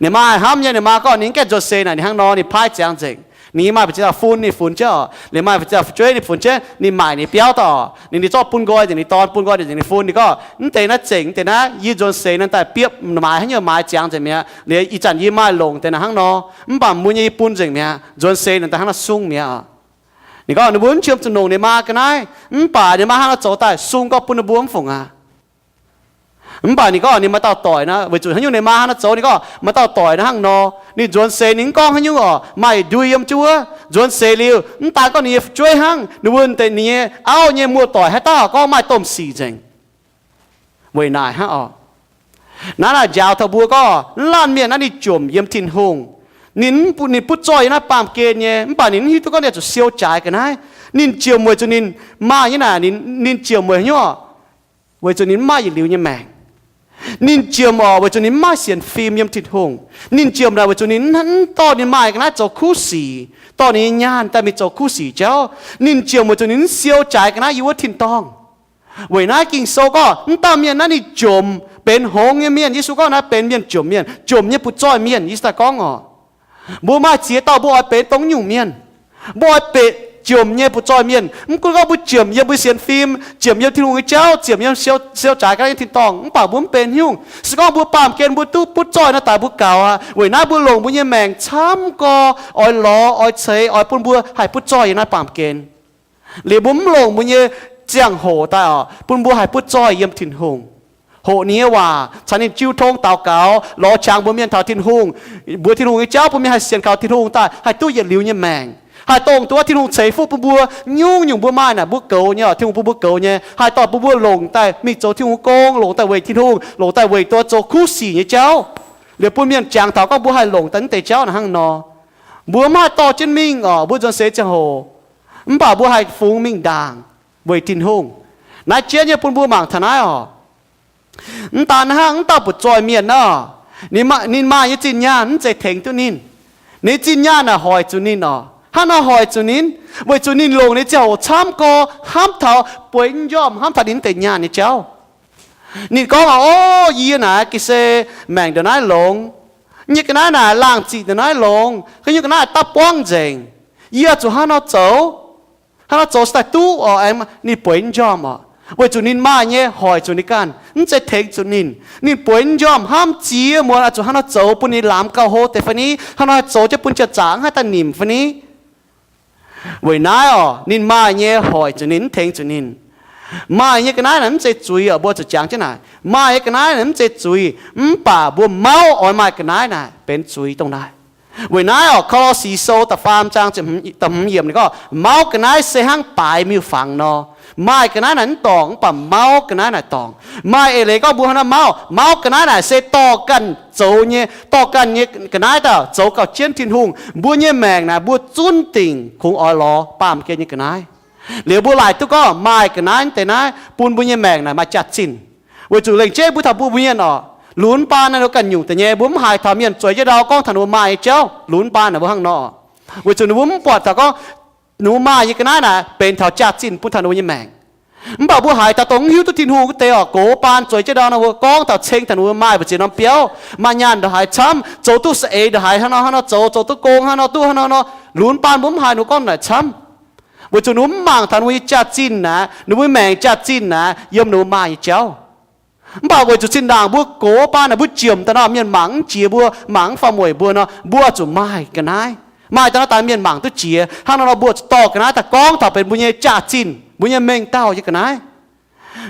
Ninh maa haih hnamv nyei, ninh maa gorngv ninh gaengh nzuonx seix naaic ninh hnangv nor ninh paaiv ziangx nzengc. Ninh maaih ba'ziex dauh fun ninh funx jienv oc, ninh maaih ba'ziex dauh fu'jueiv ninh funx jienv, ninh maaic ninh biauv dauh oc, ninh, ninh zorqv bun nqoi nzengc, ninh dorn bun nqoi nzengc, ninh fun, ninh gorngv, mv deix naaiv zengc, mv deix naaiv yie nzuonx seix naaiv daaih biopv maaiz haaix nyungc maaiz ziangx nzengc mi'aqv. Liuz ih zanc yie maaih longc deix naaic hnangv nor, mv baac mbuo nyei yie bun nzengc mi'aqv. Nzuonx seix naaic daaih hnangv naaiv sung mi'aqv oc. Ninh gorngv ninh mbuo mv qiemx zuqc longc ninh maa ga'naaiv, mv baac ninh maa hnangv naaiv zoux daaih sung gorngv bun ninh mbuo mv fungc aqv. Mv baac ninh gorngv ninh maaih dauh doic naaic, weic zuqc haaix nyungc ninh maa hnangv naaiv zoux, ninh gorngv maaih dauh doic naaiv hnangv nor, ninh nzuonx seix ninh mv gorngv haaix nyungc oc, maaih ndui yiem jienv wuov. Nzuonx seix liuz, mv daan gorngv ninh nyei fu'jueiv hnangv, ninh mbuo deix ninh nyei auv nyei muoz-doic haaix dauh gorngv maaih domh sic nzengc. Weic naaic hnangv oc. Naaiv naaic njaaux taux mbuo gorngv, mv laanh mienh naaiv ninh jomc yiem Tin-Hungh. Ninh, ninh butv zoih yiem naaiv baamh gen nyei, mv baac ninh mv hiuv duqv gorngv ninh zuqc siou jaaix ga'naaiv. Ninh jomc weic zuqc ninh maaih nyei naaic, ninh jomc weic haaix nyungc oc? Weic zuqc ninh mv maaih yietc liuz nyei maengc. Ninh jomc oc, weic zuqc ninh mv maaih sienx fim yiem Tin-Hungh. Ninh jomc naaic weic zuqc ninh mv dorh ninh maaih ga'naaiv zoux kuv sic, dorh ninh nyei nyaanh daaih mingh zoux kuv sic jauv. Ninh jomc weic zuqc ninh mv siou jaaix ga'naaiv yiem wuov tin-dorngh. Weic naaiv Ging-Sou gorngv, mv dauh mienh naaiv ninh jomc benx hngongx nyei mienh. Yesu gorngv naaiv benx mienh jomc mienh, jomc nyei butv zoih mienh. Yesu daaih gorngv oc, mbuo maaih ziex dauh mbuo oix benx dongh nyungc mienh. Mbuo oix benx jomc nyei butv zoih mienh. Mv gunv gorngv mbuo jomc yiem mbuo sienx fim, jomc yiem Tin-Hungh nyei jauv, jomc yiem siou, siou jaaix ga'naaiv nyei tin-dorngh, mv baac mbuo mv benx nyungc. Se gorngv mbuo baamh gen mbuo duqv butv zoih naaiv daaih mbuo gaux aqv. Weic naaiv mbuo longc mbuo nyei maengc camv gorx oix lorz, oix ceix, oix bun mbuo haih butv zoih yiem naaiv baamh gen. Liuz mbuo mv longc mbuo nyei ziangh hoc daaih oc, bun mbuo haih butv zoih yiem Tin-Hungh, hoqc ninh nyei waac, caux ninh jiu tong daux gaux, lorz qangx mbuox mienh taux Tin-Hungh, mbuox Tin-Hungh nyei jauv bun mienh haih sienx kaux Tin-Hungh daaih haih duqv yietc liuz nyei maengc, haih dongh duqv Tin-Hungh ceix fuqv bun mbuo. Nyungc-nyungc mbuo maaih naaic mbuo goux nyei oc, Tin-Hungh bun mbuo goux nyei, haih dorh bun mbuo longc daaih mingh zoux Tin-Hungh gong, longc daaih weic Tin-Hungh, longc daaih weic duqv zoux kuv sic nyei jauv. Liuz bun mienh jangx taux gorngv mbuo haih longc daaih naaiv deix jauv naaic hnangv nor. Mbuo mv haih dorh jienv mingh oc, mbuo nzuonx seix ziangh hoc, mv baac mbuo haih fungx mingh ndaangc weic Tin-Hungh. Naaiv jienv nyei bun mbuo mangc taux naaiv oc. Mv daan hnangv mv dauh butv zoih mienh nor, ninh maaih nyei zinh nyaanh mv zeiz tengx duqv ninh. Ninh zinh nyaanh naaic hoic zuqc ninh oc. Hnangv nor hoic zuqc ninh, weic zuqc ninh longc ninh ziangh hoc camv gorx, hnamv taux bueix njormh, hnamv taux ninh deix nyaanh nyei jauv. Ninh gorngv, O, yie naaic ga'sie maengc ndongc naaiv longx. Yie ga'naaiv naaic laangh ziqc ndongc naaiv longx, ga'naaiv dapv buangv nzengc. Yie zuqc hnangv nor zoux, hnangv nor zoux se daaih duqv oc. Ninh bueix njormh oc, weic zuqc ninh maaih nyei hoic zuqc ninh ganh, mv zeiz tengx zuqc ninh. Ninh bueix njormh hnamv ziex muonz oix zuqc hnangv nor zoux bun ninh lamz gauh hlo deix fai ni, hnangv nor haih zoux jienv bun janx-zaqc mv haih daaih nimc fai ni. Weic naaiv oc, ninh maaih nyei hoic zuqc ninh, mv tengx zuqc ninh. Maaih nyei ga'naaiv naaic mv zeiz zuiz oc, mbuo zuqc jangx jienv naaic. Maaih nyei ga'naaiv naaic mv zeiz zuiz, mv baac mbuo mauv oix maaih ga'naaiv naaic benx zuiz dongh naaic. Weic naaiv oc, Ko^lo^si Sou da'faam zaang da'hmz yiemc ninh gorngv, mauv ga'naaiv se hnangv baaix miuc-fangx nor. Maaih ga'naaiv naaic mv dorngc, mv baac mauv ga'naaiv naaic dorngc. Maaih eix leiz gorngv mbuo hnangv naaiv mauv, mauv ga'naaiv naaic se dorh ganh zoux nyei, dorh ganh nyei ga'naaiv daaih zoux gauh jienv Tin-Hungh. Mbuo nyei maengc naaic mbuo zunv dingc kungx oix lorz baamh gen nyei ga'naaiv. Liuz mbuo laaic duqv gorngv maaih ga'naaiv deix naaiv bun mbuo nyei maengc naaic maaih jaax-zinh. Weic zuqc lengc jeiv mbuo taux mbuo mienh oc, lunx baan naaiv ganh nyungc deix nyei, mbuo mv haiz taux mienh zueiz jienv ndau gorngv taux ninh mbuo maaih nyei jauv. Lunx baan naaic mbuo hnangv nor, weic zuqc ninh mbuo mv buatc taux gorngv ninh mbuo maaih nyei ga'naaiv naaic benx taux jaax-zinh bun taux ninh mbuo nyei maengc. Mv baac mbuo haiz taux dongh mv hiuv duqv Tin-Hungh wuov deix oc, gox baan zueiz jienv ndau nor, mbuo gorngv taux ceng taux ninh mbuo maaih mbu'ziex norm biauv, maaih nyaanh ndongc haaix camv, zoux duqv saeng-eix ndongc haaix hnangv nor hnangv nor zoux, zoux duqv gong hnangv nor duqv hnangv nor nor, lunx baan mbuo mv haiz ninh mbuo gorngv naaic camv. Weic zuqc ninh mbuo mv mangc taux ninh mbuo nyei jaax-zinh naaic, ninh mbuo maengc jaax-zinh naaic yiem ninh mbuo maaih nyei jauv. Mv baac weic zuqc zinh ndaangc mbuo gox baan naaic mbuo jomc daaih nor, mienh mangc mv jiex mbuo, mangc mv faaux mueic mbuo nor, mbuo zuqc maaih ga'naaiv. Maaih daaih nor, daaih mienh mangc duqv jiex. Hnangv nor nor mbuo zuqc dorh ga'naaiv daaih gorngv taux benx mbuo nyei jaax-zinh, mbuo nyei mengh dauh nyei ga'naaiv.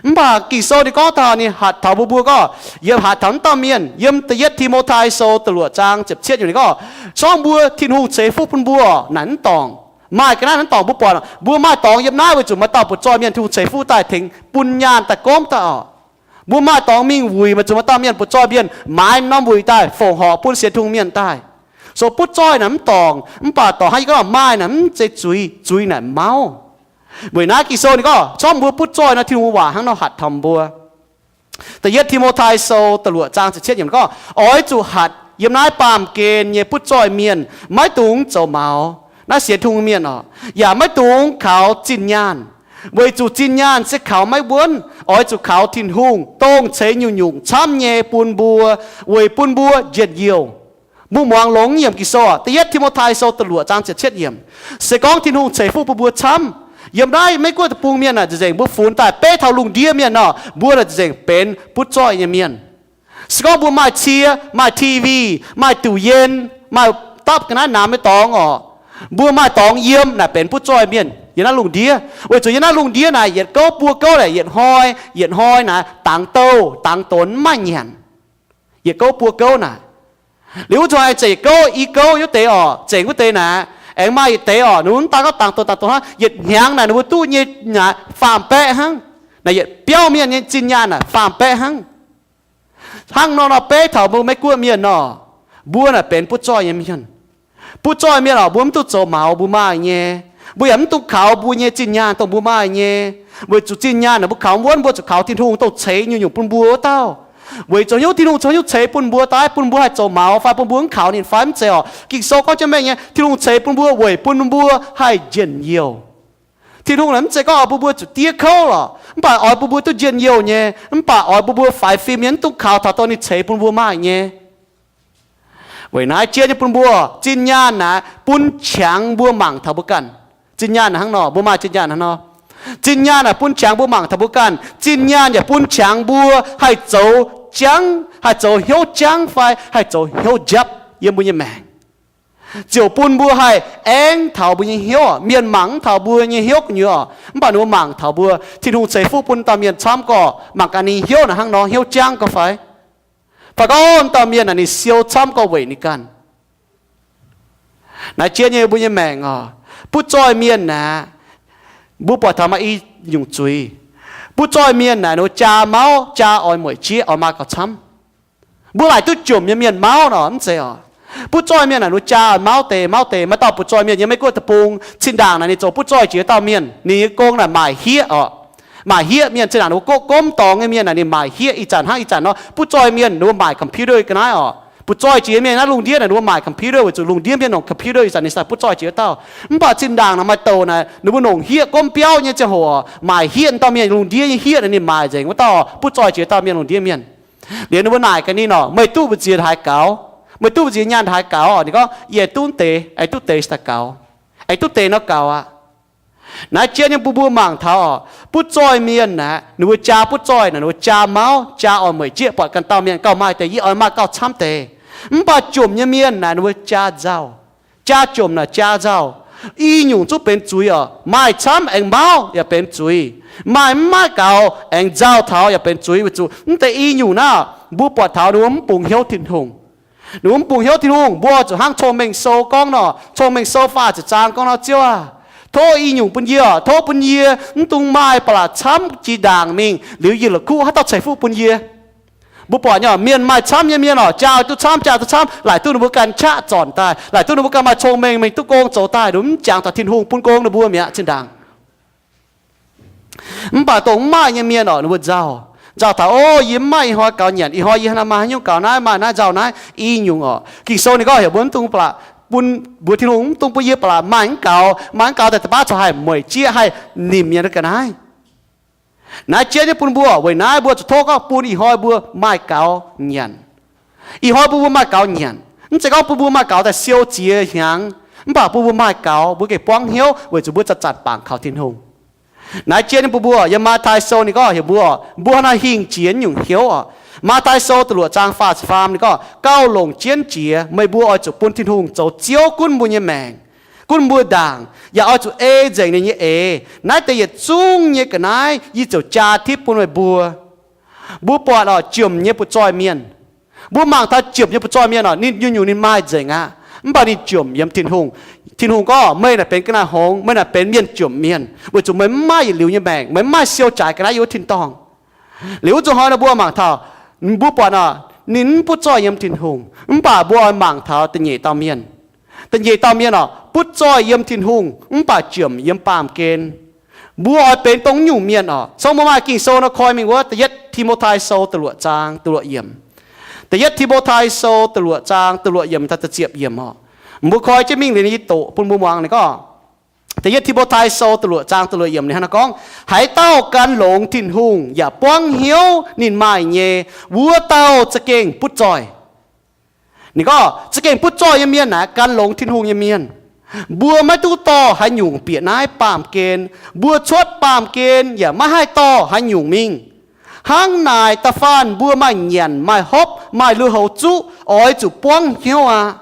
Mv baac Ging-Sou ninh gorngv taux ninh hatc taux mbuo, mbuo gorngv, yiem hatc taux mv dauh mienh, yiem da'yietv Ti^mo^tai Sou da'luoqc zaang ziepc cietv yiemc ninh gorngv, corngv mbuo Tin-Hungh ceix fuqv bun mbuo naaic mv dorngc. Maaih ga'naaiv naaic mv dorngc mbuo buatc, mbuo maaih dorngx yiem naaiv weic zuqc maaih dauh butv-zoih mienh Tin-Hungh ceix fuqv daaih tengx bun nyaanh daaih gomv daaih oc. Mbuo maaih dorngx mingh wuic, maaih zuqc maaih dauh mienh butv-zoih mienh maaiz norm wuic daaih fongc horc bun sienx Tin-Hungh mienh daaih. So butv-zoih naaic mv dorngc, mv baac dorngc hnangv yie gorngv maaih naaic mv zeiz zuiz, zuiz naaic mauv. Weic naaiv Ging-Sou ninh gorngv, corngv mbuo butv-zoih nor, Tin-Hungh waac hnangv nor hatc taux mbuo. Da'yietv Ti^mo^tai Sou da'luoqc zaang ziepc cietv yiemc gorngv, oix zuqc hatc yiem naaiv baamh gen nyei butv-zoih mienh maiv dungx zoux maux, naaiv sienx Tin-Hungh mienh oc, yaac maiv dungx kaux zinh nyaanh, weic zuqc zinh nyaanh se kaux maiv wuonv. Oix zuqc kaux Tin-Hungh, dongh ceix nyungc-nyungc camv nyei bun mbuo, weic bun mbuo njien-youh. Mbuo muangx longx yiem Ging-Sou, da'yietv Ti^mo^tai Sou da'luoqc zaang ziepc cietv yiemc, se gorngv Tin-Hungh ceix fuqv bun mbuo camv. Yiem naaiv Meiv-Guoqv deic-bung mienh naaic nzengc mbuo funx daaih beiv taux lungh ndiev mienh nor, mbuo naaic nzengc benx butv-zoih nyei mienh. Se gorngv mbuo maaih cie, maaih T V, maaih ตู้เย็น, maaih dapv ga'naaiv namx nyei dorngx oc, mbuo maaih dorngx yiem naaic benx butv-zoih mienh yiem naaiv lungh ndiev. Weic zuqc yiem naaiv lungh ndiev naaic yietc gouv buo gouv naaic yietc hnoi yietc hnoi naaic dangx douh dangx donx mv maaih nyanc. Yietc gouv buo gouv naaic. Liuz wuov zanc aengx zengc gouv i gouv wuov deix oc, zengc wuov deix naaic aengx maaih yietc deix oc, ninh mbuo mv daan gorngv dangx donx dangx donx hnangv, yietc hnyangx naaic ninh mbuo duqv nyei naaic faam-baeqv hnangv. Naaic yietc biauv mienh nyei zinh nyaanh naaic faam-baeqv hnangv. Hnangv nor nor beiv taux mbuo Meiv-Guoqv mienh nor, mbuo naaic benx butv-zoih nyei mienh. Butv-zoih mienh oc, mbuo mv dungx zoux maux mbuo maaih nyei. Mbuo yaac mv dungx kaux mbuo nyei zinh nyaanh dongh mbuo maaih nyei, weic zuqc zinh nyaanh naaic mbuo kaux mv wuonv, mbuo zuqc kaux Tin-Hungh dongh ceix nyungc-nyungc bun mbuo wuov dauh. Weic zuqc hnyouv Tin-Hungh zoux hnyouv ceix bun mbuo daaih, bun mbuo haih zoux maux fai bun mbuo mv kaux ninh fai mv zeiz oc. Ging-Sou gorngv jienv mengh nyei, Tin-Hungh ceix bun mbuo weic bun mbuo haih njien-youh. Tin-Hungh naaic mv zeiz gorngv oix bun mbuo zuqc diev kouv lorqc, mv baac oix bun mbuo duqv njien-youh nyei, mv baac oix bun mbuo faix fim nyei, mv dungx kaux taux dongh ninh ceix bun mbuo maaih nyei. Weic naaiv jien nyei bun mbuo, zinh nyaanh naaic bun qangx mbuo mangc taux mbuo ganh. Zinh nyaanh naaic hnangv nor, mbuo maaih zinh nyaanh hnangv nor. Zinh nyaanh naaic bun qangx mbuo mangc taux mbuo ganh. Zinh nyaanh yaac bun qangx mbuo haih zoux jangv, haih zoux hnyouv jangv fai haih zoux hnyouv njapv yiem mbuo nyei maengc. Ziouc bun mbuo haih aengv taux mbuo nyei hnyouv. Mienh mangc mv taux mbuo nyei hnyouv gu'nyuoz, mv baac ninh mbuo mangc taux mbuo. Tin-Hungh ceix fuqv bun dauh mienh camv gorqv, mangc gaax ninh hnyouv naaic hnangv nor, hnyouv jangv gorqv fai, fai gorngv dauh mienh naaic ninh siou camv gorqv weic ninh ganh. Naaiv jien nyei mbuo nyei maengc oc, butv-zoih mienh naaic, mbuo buatc taux maaih i nyungc zuiz. Butv-zoih mienh naaic ninh mbuo jaa mauv, jaa oix mueic jieqv, oix maaih gauh camv. Mbuo laaic duqv jomc nyei mienh mauv nor mv zeiz oc. Butv-zoih mienh naaic ninh mbuo jaa mauv deix mauv deix. Maaih dauh butv-zoih mienh yiem Meiv-Guoqv deic-bung, zinh ndaangc naaic ninh zoux butv-zoih jiex dauh mienh, ninh nyei gong naaic maaic hieqv oc. Maaic hieqv mienh, zinh ndaangc ninh mbuo goqv gomv dorngx nyei mienh naaic ninh maaic hieqv. Ih zanc hnangv ih zanc nor, butv-zoih mienh ninh mbuo maaic computer ga'naaiv oc. Butv-zoih jiex mienh naaiv lungh ndiev naaic ninh mbuo maaic computer weic zuqc lungh ndiev mienh longc computer, ih zanc ninh sai butv-zoih jiex dauh. Mv baac zinh ndaangc naaic maaih douc naaic ninh mbuo longc hieqv gomv biauv nyei ziangh hoc maaic hieqv dauh mienh lungh ndiev nyei hieqv naaic ninh maaic nzengc wuov dauh butv-zoih jiex dauh mienh lungh ndiev mienh. Liuz ninh mbuo naaic gaax ninh nor, meih duqv mbu'ziex haaix gaux? Meih duqv mbu'ziex nyaanh haaix gaux? Ninh gorngv, yie duqv deix, aengx duqv deix daaih gaux, aengx duqv deix nor gaux aqv. Naaiv jien nyei mbuo mbuo mangc taux oc, butv-zoih mienh naaic ninh mbuo jaa butv-zoih naaic ninh mbuo jaa mauv, jaa oix mueic jieqv, buatc ganh dauh mienh gauh maaih deix, yie oix maaih gauh camv deix. Mv baac jomc nyei mienh naaic ninh mbuo jaa nzauh. Jaa jomc naaic jaa nzauh. I nyungc zungv benx zuiz oc. Maaih camv aengx mauv yaac benx zuiz. Maaih mv maaih gaux aengx nzauh taux yaac benx zuiz. Weic zuqc mv deix i nyungc naaiv mbuo buatc taux ninh mbuo mv bungx hnyouv Tin-Hungh. Ninh mbuo mv bungx hnyouv Tin-Hungh. Mbuo zuqc hnangv Cong-Mengh Sou gorngv nor, Cong-Mengh Sou faah ziepc zaang gorngv nor, Ziouv aah! Tov i nyungc bun yie oc. Tov bun yie mv dungx maaih ba'laqc camv jiex ndaangc mingh liuz yie la'kuqv haaix dauh ceix fuqv bun yie. Mbuo buatc nyei oc, mienh maaih camv nyei mienh oc, jaa duqv camv, jaa duqv camv, laaic duqv ninh mbuo ganh qaqv zornc daaih, laaic duqv ninh mbuo ganh maaih cong-mengh, mingh duqv gong zoux daaih, ninh mbuo mv jangx taux Tin-Hungh bun gong ninh mbuo mi'aqv zinh ndaangc. Mv baac dongh mv maaih nyei mienh oc, ninh mbuo nzauh, nzauh taux, O, yie mv maaih ih hnoi gaux nyanc, ih hnoi yie hnangv maaih haaix nyungc gaux naaiv, maaih naaiv nzauh naaiv. I nyungc oc, Ging-Sou ninh gorngv heuc mbuo mv dungx ba'laqc bun, mbuox Tin-Hungh mv dungx bun yie ba'laqc maaih mv gaux, maaih mv gaux daaih da'baav corc haih mueic jieqv haih nimc mienh ga'naaiv. Naaiv jienv nyei bun mbuo, weic naaiv mbuo zuqc tov gorngv bun ih hnoi mbuo maaih gaux nyanc. Ih hnoi mbuo, mbuo maaih gaux nyanc. Mv zeiz gorngv bun mbuo maaih gaux daaih siou ziex hnyangx, mv baac bun mbuo maaih gaux, mbuo gengh buangv hnyouv weic zuqc mbuo zanc-zanc bangc kaux Tin-Hungh. Naaiv jienv nyei bun mbuo, yiem Matv^tai Sou ninh gorngv heuc mbuo, mbuo hnangv hingh jiex nyungc hnyouv oc. Matv^tai Sou da'luoqc zaang faah ziepc faam ninh gorngv, Gauh longc jienv jiex meih mbuo oix zuqc bun Tin-Hungh zoux Ziouv gunv mbuo nyei maengc, gunv mbuo ndaangc, yaac oix zuqc ei nzengc ninh nyei eix. Naaiv deix yietc zungv nyei ga'naaiv yie ziouc jaa tipv bun meih mbuo. Mbuo buatc oc, jomc nyei butv-zoih mienh, mbuo mangc taux jomc nyei butv-zoih mienh oc, ninh nyungc-nyungc ninh maaih nzengc aqv, mv baac ninh jomc yiem Tin-Hungh. Tin-Hungh gorngv, Meih naaic benx ga'naaiv hngongx, meih naaic benx mienh jomc mienh, weic zuqc meih mv maaih yietc liuz nyei maengc, meih mv maaih siou jaaix ga'naaiv yiem wuov tin-dorngh. Liuz wuov zuqc hnoi nor mbuo mangc taux, mbuo buatc oc, ninh mv butv-zoih yiem Tin-Hungh, mv baac mbuo oix mangc taux da'nyeic dauh mienh. Da'nyeic dauh mienh oc, butv-zoih yiem Tin-Hungh mv baac jomc yiem baamh gen. Mbuo oix benx dongh nyungc mienh oc. Cong mbuo maaih Ging-Sou nor koi mingh wuov, Da'yietv Ti^mo^tai Sou da'luoqc zaang da'luoqc yiemc. Da'yietv Ti^mo^tai Sou da'luoqc zaang da'luoqc yiemc taux da'ziepc yiemc oc. Mbuo koi jienv mingh liuz ninh doqc bun mbuo muangx ninh gorngv, Da'yietv Ti^mo^tai Sou da'luoqc zaang da'luoqc yiemc ninh hnangv naaiv gorngv, Haaix dauh gan longx Tin-Hungh yaac buangv hnyouv ninh maaih nyei, wuov dauh za'gengh butv-zoih. Ninh gorngv za'gengh butv-zoih nyei mienh naaic gan longx Tin-Hungh nyei mienh. Mbuo maiv duqv dorh haaix nyungc bieqc naaiv baamh gen. Mbuo cuotv baamh gen yaac maiv haih dorh haaix nyungc mingh. Hnangv naaic da'faanh mbuo maaih nyanc, maaih hopv, maaih lui-houx zuqv, oix zuqc buangv hnyouv aqv.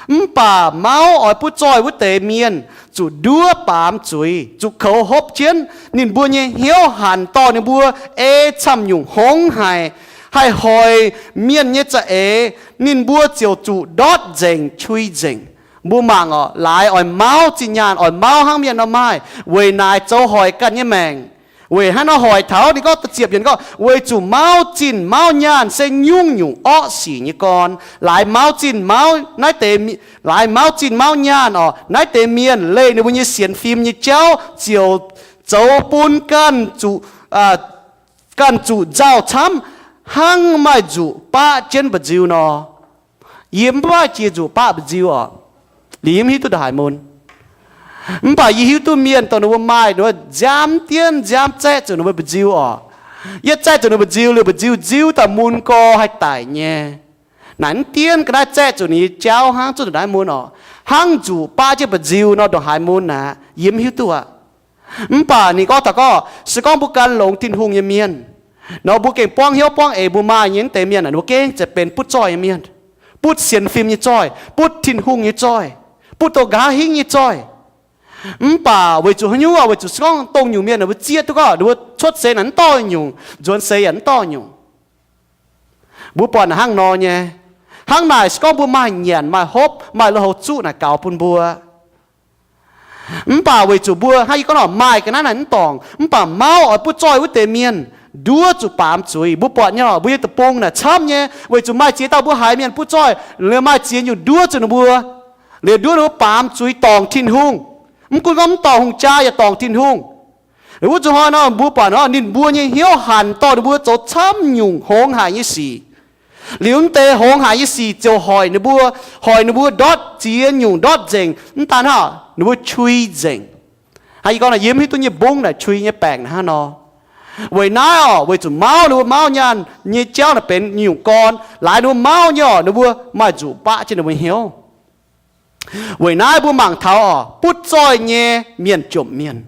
Mv baac mauv oix butv-zoih wuov deix mienh zuqc nduov baamz zuiz, zuqc koux hopv jienv. Ninh mbuo nyei hnyouv hanc dorh ninh mbuo ei camv nyungc hngongx haic, haih hoic mienh nyei za'eix, ninh mbuo ziouc zuqc ndortv nzengc, qui nzengc. Mbuo mangc oc, laaix oix mauv zinh nyaanh, oix mauv hnangv mienh nor maaih, weic naaic zoux hoic ganh nyei maengc. Weic hnangv nor hoic taux ninh gorngv da'ziepc yiemc gorngv, weic zuqc mauv zinh mauv nyaanh se nyungc-nyungc orqv sic nyei gorn. Laaix mauv zinh mauv naaiv deix, laaix mauv zinh mauv nyaanh oc, naaiv deix mienh leih ninh mbuo nyei sienx fim nyei jauv ziouc zoux bun ganh zuqc, ganh zuqc nzauh camv, hnangv maaih nzuqc baqv jienv mba'nziu nor. Yie mv baac jiex nzuqc baqv mba'nziu oc. Liuz yie mv hiuv duqv ndongc haaix mun. Mv baac yie hiuv duqv mienh dongh ninh mbuo maaih, ninh mbuo nziaamv dienv nziaamv zaeqv zuqc ninh mbuo mba'nziu oc. Yie zaeqv zuqc ninh mbuo mba'nziu liuz, mba'nziu nziuv daaih mun gorx haih daic nyei. Naaic mv dienv ga'naaiv zaeqv zuqc ninh nyei jauv hnangv zuqc ndongc naaiv mun oc. Hnangv nzuqc baqv jienv mba'nziu nor ndongc haaix mun aqv, yie mv hiuv duqv aqv. Mv baac ninh gorngv taux gorngv, se gorngv mbuo gan longx Tin-Hungh nyei mienh nor, mbuo gengh buangv hnyouv buangv eix mbuo maaih nyei wuov deix mienh, ninh mbuo gengh zeiz benx butv zoih nyei mienh, butv sienx fim nyei zoih, butv Tin-Hungh nyei zoih, butv douz-nqa'haav hingv nyei zoih. Mv baac weic zuqc haaix nyungc? Weic zuqc se gorngv dongh nyungc mienh ninh mbuo zieqv duqv gorngv ninh mbuo cuotv seix naaic mv dorh nyungc, nzuonx seix yaac mv dorh nyungc. Mbuo buatc naaic hnangv nor nyei. Hnangv naaic se gorngv mbuo maaih nyanc, maaih hopv, maaih lui-houx zuqv naaic gaux bun mbuo. Mv baac weic zuqc mbuo hnangv yie gorngv nor maaih ga'naaiv naaic mv dorngc, mv baac mauv oix butv zoih wuov deix mienh nduov zuqc baamz zuiz. Mbuo buatc nyei lorqc, mbuo nyei deic-bung naaic camv nyei, weic zuqc maaih ziex dauh mbuo haiz mienh butv zoih, liuz maaih ziex nyungc nduov zuqc ninh mbuo, liuz nduov ninh mbuo baamz zuiz dorngc Tin-Hungh. Mv gunv gorngv mv dorngc hungh jaa yaac dorngc Tin-Hungh. Wuov zuqc hnoi nor mbuo buatc nor ninh mbuo nyei hnyouv hanc dorh ninh mbuo zoux camv nyungc hngongx haic nyei sic. Liuz mv deix hngongx haic nyei sic ziouc hoic ninh mbuo, hoic ninh mbuo ndortv ziex nyungc ndortv nzengc. Mv daan hnangv, ninh mbuo qui nzengc. Hnangv yie gorngv nor, yie mv hiuv duqv nyei mbungv naaic qui nyei baengc naaic hnangv nor. Weic naaiv oc, weic zuqc mauv ninh mbuo mauv nyaanh nyei jauv naaic benx nyungc gorn, laaix ninh mbuo mauv nyei oc, ninh mbuo maaih nzuqc baqv jienv ninh mbuo hnyouv. Weic naaiv mbuo mangc taux oc, butv zoih nyei mienh jomc mienh.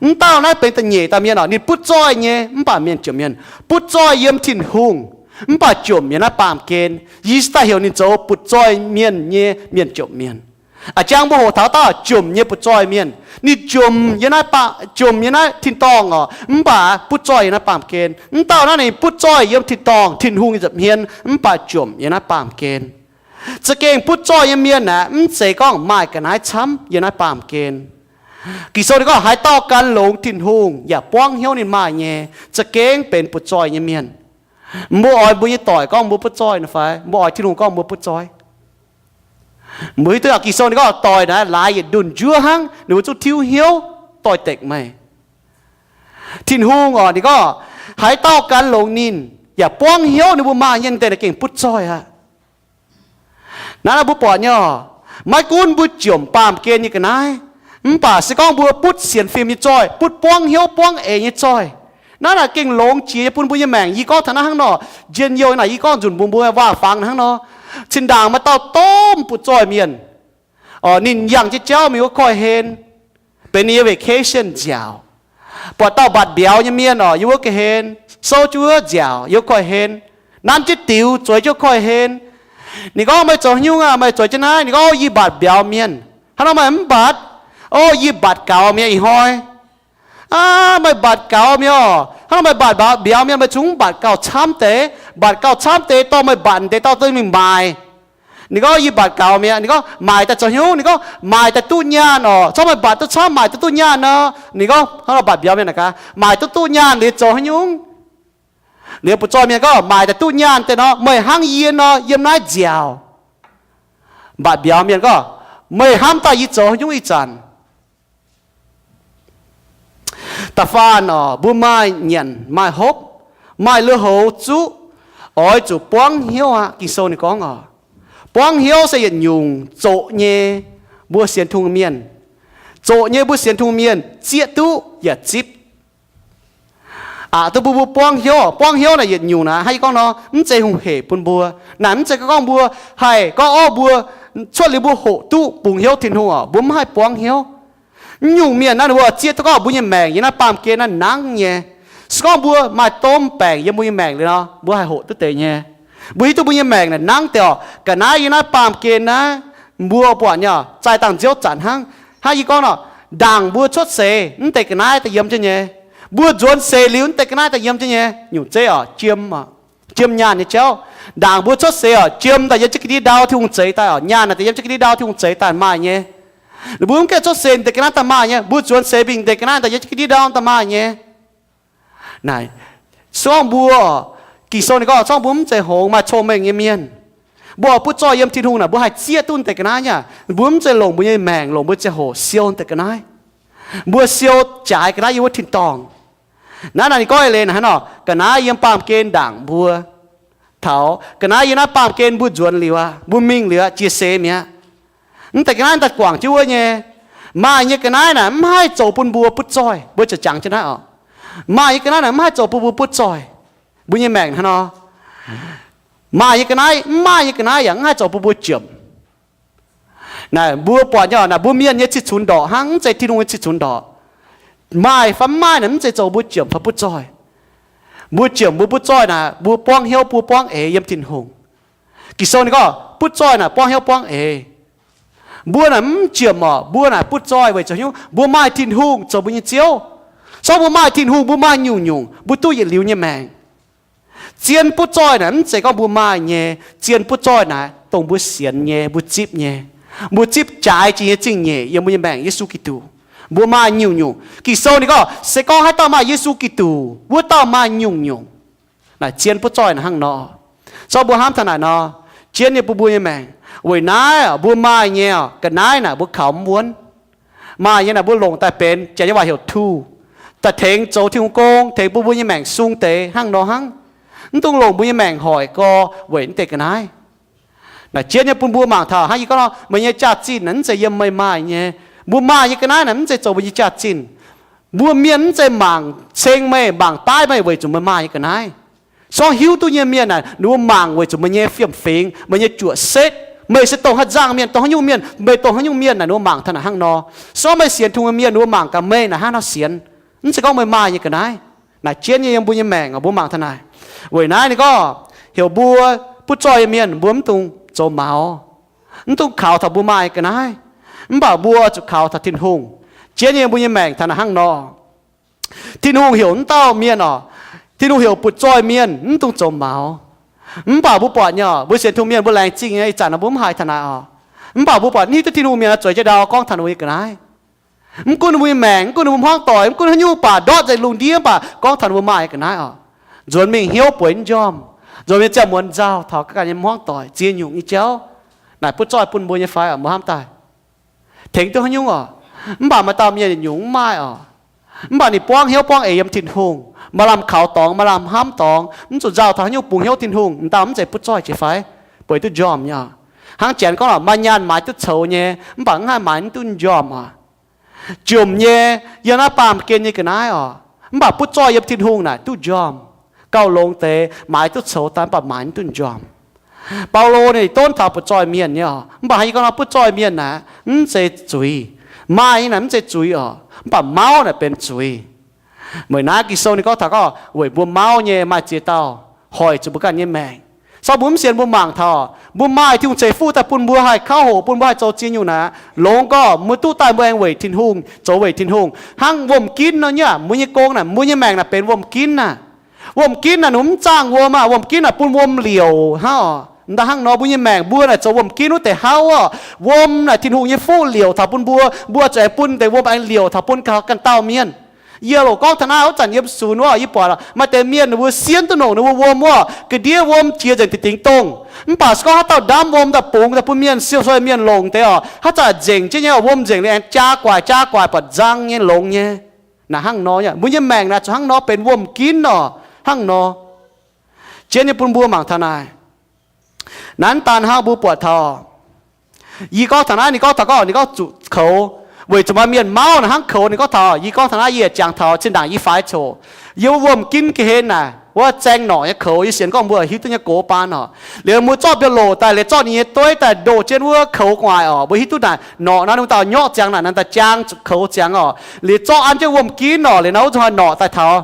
Mv dauh naaiv benx da'nyeic dauh mienh oc, ninh butv zoih nyei mv baac mienh jomc mienh. Butv zoih yiem Tin-Hungh, mv baac jomc yiem naaiv baamh gen. Yie se daaih heuc ninh zoux butv zoih mienh nyei mienh jomc mienh. A'jang mbuo hoqc taux dauh jomc nyei butv zoih mienh, ninh jomc yiem naaiv, jomc yiem naaiv tin-dorngh oc, mv baac butv zoih yiem naaiv baamh gen. Mv dauh naaiv ninh butv zoih yiem tin-dorngh, Tin-Hungh nyei nza'hmien, mv baac jomc yiem naaiv baamh gen. Za'gengh butv zoih nyei mienh aeqv, mv zeiz gorngv maaih ga'naaiv camv yiem naaiv baamh gen. Ging-Sou ninh gorngv, haaix dauh gan longx Tin-Hungh yaac buangv hnyouv ninh maaih nyei, za'gengh benx butv-zoih nyei mienh. Mbuo oix mbuo nyei doic gorngv mbuo butv-zoih nor fai mbuo oix Tin-Hungh gorngv mbuo butv-zoih? Mbuo hiuv duqv Ging-Sou ninh gorngv doic naaiv laaix yietc ndunh njuov hnangv, ninh mbuo zungv tiuv hnyouv doix-dekc meih. Tin-Hungh oc, ninh gorngv, haaix dauh gan longx ninh yaac buangv hnyouv ninh mbuo maaih nyei, deix naaiv gengh butv-zoih aqv. Naaiv mbuo buatc nyei oc, maiv gunv mbuo jomc baamh gen nyei ga'naaiv, mv baac se gorngv mbuo butv sienx fim nyei zoih, butv buangv hnyouv buangv eix nyei zoih, naaiv naaic gengh longx jiex nyei bun mbuo nyei maengc. Yie gorngv taux naaiv hnangv nor, njien-youh naaic yie gorngv nzunc mbuo mbuo waac-fangx hnangv nor, zinh ndaangc maaih dauh domh butv-zoih mienh, ninh yangh jienv jauv mingh wuov koiv-hlen, benx ninh nyei vacation nziaauc. Buatc dauh mbatc mbiauz nyei mienh oc, yiem wuov koiv-hlen, souv jienv wuov nziaauc yiem wuov koiv-hlen, nanv jienv diux zueiz jienv wuov koiv-hlen. Ninh gorngv, meih zoux haaix nyungc aqv? Meih zueiz jienv naaiv? Ninh gorngv, yie mbatc mbiauz mienh. Hnangv nor meih mv mbatc? Ov, yie mbatc gaux mi'aqv ih hnoi. Aav, meih mbatc gaux mi'aqv oc. Hnangv nor meih mbatc mbiauz mienh, meih zungv mv mbatc gauh camv deix. Mbatc gauh camv deix dorh meih mbatc deix dauh deix mingh maaic. Ninh gorngv, yie mbatc gaux mi'aqv. Ninh gorngv, maaic daaih zoux haaix nyungc? Ninh gorngv, maaic daaih duqv nyaanh oc. Corc meih mbatc duqv camv, maaic duqv duqv nyaanh nor. Ninh gorngv, hnangv nor mbatc mbiauz mienh naaic gaax, maaic duqv duqv nyaanh liuz zoux haaix nyungc? Liuz butv-zoih mienh gorngv, maaic daaih duqv nyaanh deix nor, meih hnangv yie nor yiem naaiv nziaauc. Mbatc mbiauz mienh gorngv, meih hnamv daaih yie zoux haaix nyungc ih zanc? Da'faanh oc, mbuo maaih nyanc maaih hopv, maaih lui-houx zuqv, oix zuqc buangv hnyouv aqv. Ging-Sou ninh gorngv oc, buangv hnyouv se yietc nyungc zoqc nyei mbuo sienx Tin-Hungh mienh, zoqc nyei mbuo sienx Tin-Hungh mienh zieqv duqv yaac zipv. Aqc duqv mbuo, mbuo buangv hnyouv. Buangv hnyouv naaic yietc nyungc naaic hnangv yie gorngv nor, mv zeiz hungh hec bun mbuo. Naaic mv zeiz gorngv mbuo haih gorngv, ov, mbuo cuotv liuz mbuo hoqc duqv bungx hnyouv Tin-Hungh oc, mbuo mv haih buangv hnyouv. Mv nyungc mienh naaiv ninh mbuo zieqv duqv gorngv mbuo nyei maengc yiem naaiv baamh gen naaiv nangv nyei. Se gorngv mbuo maaih domh baengc yiem mbuo nyei maengc liuz nor, mbuo haih hoqc duqv deix nyei. Mbuo hiuv duqv mbuo nyei maengc naaic nangv deix oc. Ga'naaiv yiem naaiv baamh gen naaiv, mbuo buatc nyei oc, zaih dangh nziouv zanc hnangv. Hnangv yie gorngv nor, ndaangc mbuo cuotv seix mv deix ga'naaiv daaih yiem jienv nyei. Mbuo nzuonx seix liuz mv deix ga'naaiv daaih yiem jienv nyei. Nyungc zeiv oc, jiem, jiem nyaanh nyei jauv. Ndaangc mbuo cuotv seix oc, jiem daaih yiem jienv ga'ndiev ndau Tin-Hungh zeix daaih oc, nyaanh naaic daaih yiem jienv ga'ndiev ndau Tin-Hungh zeix daaih maaih nyei. Ninh mbuo mv gaengh cuotv seix deix ga'naaiv daaih maaih nyei, mbuo nzuonx seix mingh deix ga'naaiv daaih yiem jienv ga'ndiev ndau daaih maaih nyei. Naaic, se gorngv mbuo, Ging-Sou ninh gorngv, se gorngv mbuo mv zeiz hngongx maaih cong-mengh nyei mienh, mbuo oix butv zoih yiem Tin-Hungh naaic, mbuo haih zieqv duqv deix ga'naaiv nyei. Mbuo mv zeiz longc mbuo nyei maengc, longc mbuo nyei ziangh hoc siou deix ga'naaiv. Mbuo siou jaaix ga'naaiv yiem wuov tin-dorngh. Naaiv naaic ninh gorngv eix leiz naaic hnangv nor, ga'naaiv yiem baamh gen ndaangc mbuo. Taux ga'naaiv yiem naaiv baamh gen mbuo nzuonx liuz aqv, mbuo mingh liuz aqv, jiex seix mi'aqv. Mv deix ga'naaiv daaih guangc jienv wuov nyei. Maaih nyei ga'naaiv naaic mv haih zoux bun mbuo butv zoih, mbuo ziouc jangx jienv naaiv oc. Maaih nyei ga'naaiv naaic mv haih zoux bun mbuo butv zoih. Mbuo nyei maengc hnangv nor, maaih nyei ga'naaiv, mv maaih nyei ga'naaiv yaac mv haih zoux bun mbuo jiemc. Naaic mbuo buatc nyei oc, naaic mbuo mienh nyei cih cunx ndorqc hnangv, mv zeiz Tin-Hungh nyei cih cunx ndorqc. Maaih fai mv maaih naaic mv zeiz zoux mbuo jiemc fai butv zoih. Mbuo jiemc mbuo butv zoih naaic, mbuo buangv hnyouv, mbuo buangv eix yiem Tin-Hungh. Ging-Sou ninh gorngv butv zoih naaic buangv hnyouv buangv eix. Mbuo naaic mv jiemc oc, mbuo naaic butv zoih weic zuqc hnyouv mbuo maaih Tin-Hungh zoux mbuo nyei Ziouv. Se gorngv mbuo maaih Tin-Hungh, mbuo maaih nyungc-nyungc, mbuo duqv yietc liuz nyei maengc. Zien butv zoih naaic mv zeiz gorngv mbuo maaih nyei. Zien butv zoih naaic dongh mbuo sienx nyei, mbuo zipv nyei. Mbuo zipv jaaix jiex nyei zingh nyeic yiem mbuo nyei maengc, Yesu Giduc. Mbuo maaih nyungc-nyungc. Ging-Sou ninh gorngv, se gorngv haaix dauh maaih Yesu Giduc, wuov dauh maaih nyungc-nyungc. Naaic zien butv zoih naaic hnangv nor. Se gorngv mbuo hnamv taux naaic nor, jienv nyei bun mbuo nyei maengc. Weic naaiv mbuo maaih nyei ga'naaiv naaic mbuo kaux mv wuonv. Maaih nyei naaic mbuo longc daaih benx, janx nyei waac heuc tool, daaih tengx zoux Tin-Hungh gong, tengx bun mbuo nyei maengc sung deix hnangv nor hnangv. Mv dungx longc mbuo nyei maengc hoic gorx weic mv deix ga'naaiv. Naaic jienv nyei bun mbuo mangc taux hnangv yie gorngv nor, meih nyei jaax-zinh naaic mv zeiz yiem meih maaih nyei. Mbuo maaih nyei ga'naaiv naaic mv zeiz zoux mbuo nyei jaax-zinh. Mbuo mienh mv zeiz mangc ceng meih, mangc baav meih weic zuqc meih maaih nyei ga'naaiv. Se gorngv hiuv duqv nyei mienh naaic, ninh mbuo mangc weic zuqc meih nyei fiem-fingx, meih nyei juoqc setv, meih se dongh haaix nzangc mienh, dongh haaix nyungc mienh, meih dongh haaix nyungc mienh naaic, ninh mbuo mangc taux naaic hnangv nor. Se gorngv meih sienx Tin-Hungh nyei mienh, ninh mbuo mangc gaax meih naaic hnangv nor sienx. Mv zeiz gorngv meih maaih nyei ga'naaiv. Naaic jienv nyei yiem mbuo nyei maengc, mbuo mangc taux naaic. Weic naaiv ninh gorngv heuc mbuo butv zoih nyei mienh mbuo mv dungx zoux maux, mv dungx kaux taux mbuo maaih nyei ga'naaiv, mv baac mbuo zuqc kaux taux Tin-Hungh. Jienv nyei yiem mbuo nyei maengc taux naaic hnangv nor. Tin-Hungh heuc wuov dauh mienh oc, Tin-Hungh heuc butv zoih mienh mv dungx zoux maux. Mv baac mbuo buatc nyei oc, mbuo sienx Tin-Hungh mienh mbuo laengz zingh nyei, ih zanc naaic mbuo mv haiz taux naaic oc. Mv baac mbuo buatc hiuv duqv Tin-Hungh mienh zueiz jienv ndau gorngv taux ninh mbuo nyei ga'naaiv. Mv gunv ninh mbuo nyei maengc, mv gunv ninh mbuo hmuangv doic, mv gunv haaix nyungc baac, ndortv nzengc lungh ndiev baac, gorngv taux ninh mbuo maaih ga'naaiv oc. Nzuonx mingh hnyouv bueix mv njormh. Nzuonx mingh ziangh muonz nzauh taux ganh nyei hmuangv doic ziex nyungc nyei jauv. Naaic butv zoih bun mbuo nyei fai oc, mbuo hnamv daaih tengx duqv haaix nyungc oc. Mv baac maaih dauh mienh yietc nyungc mv maaih oc. Mv baac ninh buangv hnyouv buangv eix yiem Tin-Hungh, maaih lamh kaux dorngx, maaih lamh hnamv dorngx, mv zuqc nzauh taux haaix nyungc bungx hnyouv Tin-Hungh, m'daaih mv zeiz butv zoih jiex fai? Bueix duqv njormh nyei oc. Hnangv janx gorngv oc, maaih nyaanh maaiz duqv coux nyei, mv baac mv haih maaiz mv duqv njormh oc. Jomc nyei, yiem naaiv baamh gen nyei ga'naaiv oc, mv baac butv zoih yiem Tin-Hungh naaic duqv njormh. Gauh longx deix maaiz duqv coux daaih mv baac maaiz mv duqv njormh. Baulo ninh donv taux butv zoih mienh nyei oc, mv baac haaix nyungc gorngv nor butv zoih mienh naaic mv zeiz zuiz. Maaih nyei naaic mv zeiz zuiz oc, mv baac mauv naaic benx zuiz. Weic naaiv Ging-Sou ninh gorngv taux gorngv weic mbuo mauv nyei maaih ziex dauh hoic zuqc mbuo ganh nyei maengc. Sau mbuo mv sienx mbuo mangc taux, mbuo maaih Tin-Hungh ceix fuqv daaih bun mbuo haih kauv hoqc, bun mbuo haih zoux ziex nyungc naaic, longx gorngv mbuo duqv daaih mbuo aengx weic Tin-Hungh, zoux weic Tin-Hungh. Hnangv wuom-ginv nor nyei, mbuo nyei gong naaic, mbuo nyei maengc naaic benx wuom-ginv naaic. Wuom-ginv naaic ninh mv zaangh wuom aqv, wuom-ginv naaic bun wuom liouc hnangv oc. Ndaaih hnangv nor mbuo nyei maengc mbuo naaic zoux wuom-ginv wuov deix hauv oc. Wuom naaic Tin-Hungh nyei fuqv liouc taux bun mbuo, mbuo zuqc aengx bun deix wuom aengx liouc taux bun ganh dauh mienh. Yie loc gorngv taux naaiv wuov zanc yiem sunx wuov, yie buatc maaih deix mienh ninh mbuo sienv duqv nongc ninh mbuo wuom wuov, ga'ndiev wuom jiex nzengc dingc dingc dongh. Mv baac se gorngv haaix dauh ndamv wuom daaih bungx daaih bun mienh siou soi mienh longc deix oc, haaix zanc nzengc jienv nyei wuom nzengc liuz aengx jaa guaic jaa guaic buatc nzang nyei longx nyei. Naaic hnangv nor nyei, mbuo nyei maengc naaic zuqc hnangv nor benx wuom-ginv oc, hnangv nor. Jienv nyei bun mbuo mangc taux naaic. Naaiv daan hnangv mbuo buatc taux, yie gorngv taux naaiv, ninh gorngv taux gorngv, ninh gorngv zuqc koux, weic zuqc maaih mienh mauv naaic hnangv koux. Ninh gorngv taux, yie gorngv taux naaiv yie jangx taux zinh ndaangc yie faix coc, yiem wuom-ginv ga'hlen naaic wuov zaeng norqc nyei koux, yie sienx gorngv mbuo hiuv duqv nyei gox baan oc. Liuz mbuo zorqv mbiauz-loc daaih, liuz zorqv ninh nyei dueiv daaih ndoh jienv wuov koux gu'nguaaic oc. Mbuo hiuv duqv naaic norqc naaiv, ninh dauh nyorqv ziangx naaic, naaiv dauh jaang zuqc koux ziangx oc. Liuz zorqv an jienv wuom-ginv oc, liuz naaiv wuov zuqc haih norqc daaih taux.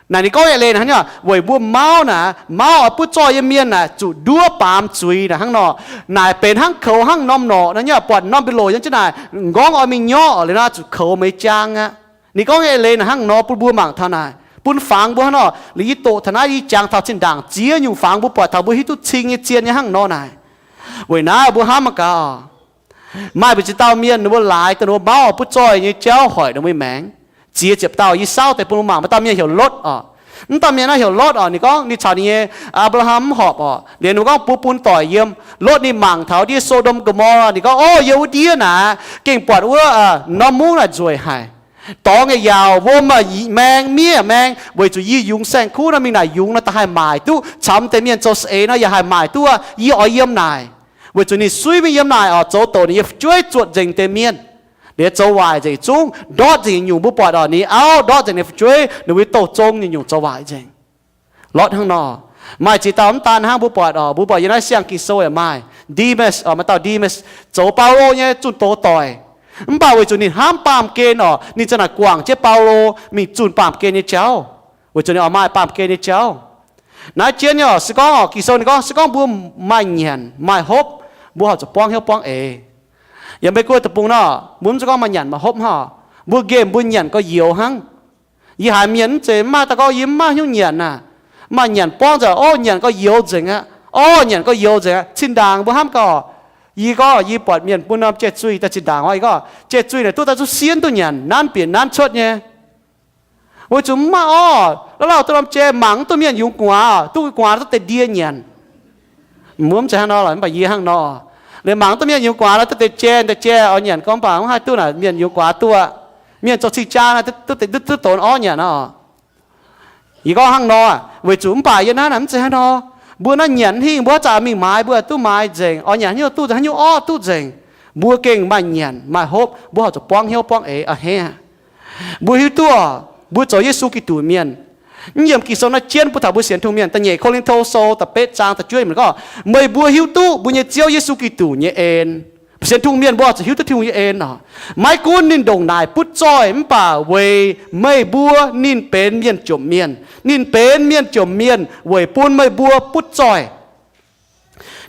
Naaic ninh gorngv eix leiz naaic hnangv nor, weic mbuo mauv naaic, mauv oix butv zoih nyei mienh naaic zuqc nduov baamz zuiz naaic hnangv nor. Naaic benx hnangv koux hnangv norm norqc nor nyei, buatc norm mbiauz-loc yiem jienv naaic, m'nqorngv oix mingh nyorqv liuz naaiv zuqc koux meix jaang aqv. Ninh gorngv eix leiz naaic hnangv nor bun mbuo mangc taux naaic, bun fangx mbuo hnangv nor. Liuz yie doqc taux naaiv, yie jangx taux zinh ndaangc ziex nyungc fangx mbuo buatc taux mbuo hiuv duqv cing nyei zien nyei hnangv nor naaic. Weic naaiv mbuo hnamv mangc gaax, maaih mbuo ziex dauh mienh ninh mbuo laaix dongh ninh mbuo mauv oix butv zoih nyei jauv hoic ninh mbuo nyei maengc. Ziex ziepc dauh yie saauv deix bun mbuo mangc. Maaih dauh mienh heuc Lotv oc. Mv dauh mienh naaiv heuc Lotv oc. Ninh gorngv ninh caux ninh nyei Apc^laa^ham mv horpc oc. Liuz ninh mbuo gorngv mbuo bun doic yiem. Lotv ninh mangc taux ndiev So^ndom Go^mo^laa, ninh gorngv, Ov, yie wuov ndiev naaic gengh buatc wuov norm mungv naaic nzueic haic. Dorngx yaac yaauc, wuom maengh, miev maengh, weic zuqc yie yungz saeng-kuv nor mingh naaic yungz nor da'haih maaic duqv, camx deix mienh zoux saeng-eix nor yaac haih maaic duqv. Yie oix yiem naaic. Weic zuqc ninh suiv mingh yiem naaic oc, zoux doqc ninh nyei fu'jueiv zuotc nzengc deix mienh. Liuz zoux waaic nzengc zungv, ndortv nzengc nyungc mbuo buatc oc, ninh auv ndortv nzengc ninh fu'jueiv, ninh mbuo douh zong nyungc-nyungc zoux waaic nzengc. Lotv hnangv nor. Maaih ziex dauh mv daan hnangv mbuo buatc oc, mbuo buatc yiem naaiv siang Ging-Sou yaac maaih. Ndemas oc, maaih dauh Ndemas zoux Baulo nyei zunh doz doic. Mv baac weic zuqc ninh hnamv baamh gen oc, ninh za'naaic guangc jienv Baulo mingh zunh baamh gen nyei jauv, weic zuqc ninh oix maaih baamh gen nyei jauv. Naaiv jienv nyei oc, se gorngv oc, Ging-Sou ninh gorngv se gorngv mbuo maaih nyanc maaih hopv, mbuo horpc zuqc buangv hnyouv buangv eix. Yiem Meiv Guoqv deic-bung nor, mbuo mv zeiz gorngv maaih nyanc maaih hopv hnangv. Mbuo nqemh mbuo nyanc gauh youx hnangv. Yie haiz mienh mv zeiz mv maaih daaih gorngv yie mv maaih hnyouv nyanc aac. Maaih nyanc buangv nzengc, orv, nyanc gauh youx nzengc aqv. Orv, nyanc gauh youx nzengc aqv. Zinh ndaangc mbuo hnamv gauh, yie gorngv yie buatc mienh bun norm jai-zuih daaih zinh ndaangc oc, yie gorngv jai-zuih naaic duqv daaih zuqc sienv duqv nyanc, nanv bieqc nanv cuotv nyei. Weic zuqc mv maaih orv, lauh lauh duqv norm jai, mangc mv duqv mienh yungz gu'nguaaz, duqv gu'nguaaz duqv deix ndie nyanc. Mbuo mv zeiz hnangv nor lorqc, mv baac yie hnangv nor. Liuz mangc duqv mienh yungz gu'nguaaz nor duqv deix jai, deix jai oix nyanc gorngv mv baac mv haih duqv naaic mienh yungz gu'nguaaz duqv. Mienh zoux cing-jaa naaic duqv, duqv, duqv donx orv nyanc nor. Yie gorngv hnangv nor, weic zuqc mv baac yie naaiv naaic mv zeiz hnangv nor. Mbuo naaiv nyanc hingh mbuo haaix zanc mingh maaiz mbuo duqv maaiz nzengc, oix nyanc haaix nyungc duqv nzengc, haaix nyungc orv duqv nzengc. Mbuo gengh maaih nyanc maaih hopv, mbuo horpc zuqc buangv hnyouv buangv eix a'hneiv. Mbuo hiuv duqv mbuo zoux Yesu Giduc mienh. Mv yiemc Ging-Sou naaiv jienv bun taux mbuo sienx Tin-Hungh mienh. Da'nyeic Ko^lin^to Sou da'betv zaang da'juov yiemc gorngv, meih mbuo hiuv duqv mbuo nyei Ziouv Yesu Giduc nyei en. Sienx Tin-Hungh mienh mbuo zuqc hiuv duqv Tin-Hungh nyei en oc. Maiv gunv ninh ndongc naaic butv zoih mv baac weic meih mbuo ninh benx mienh jomc mienh. Ninh benx mienh jomc mienh weic bun meih mbuo butv zoih.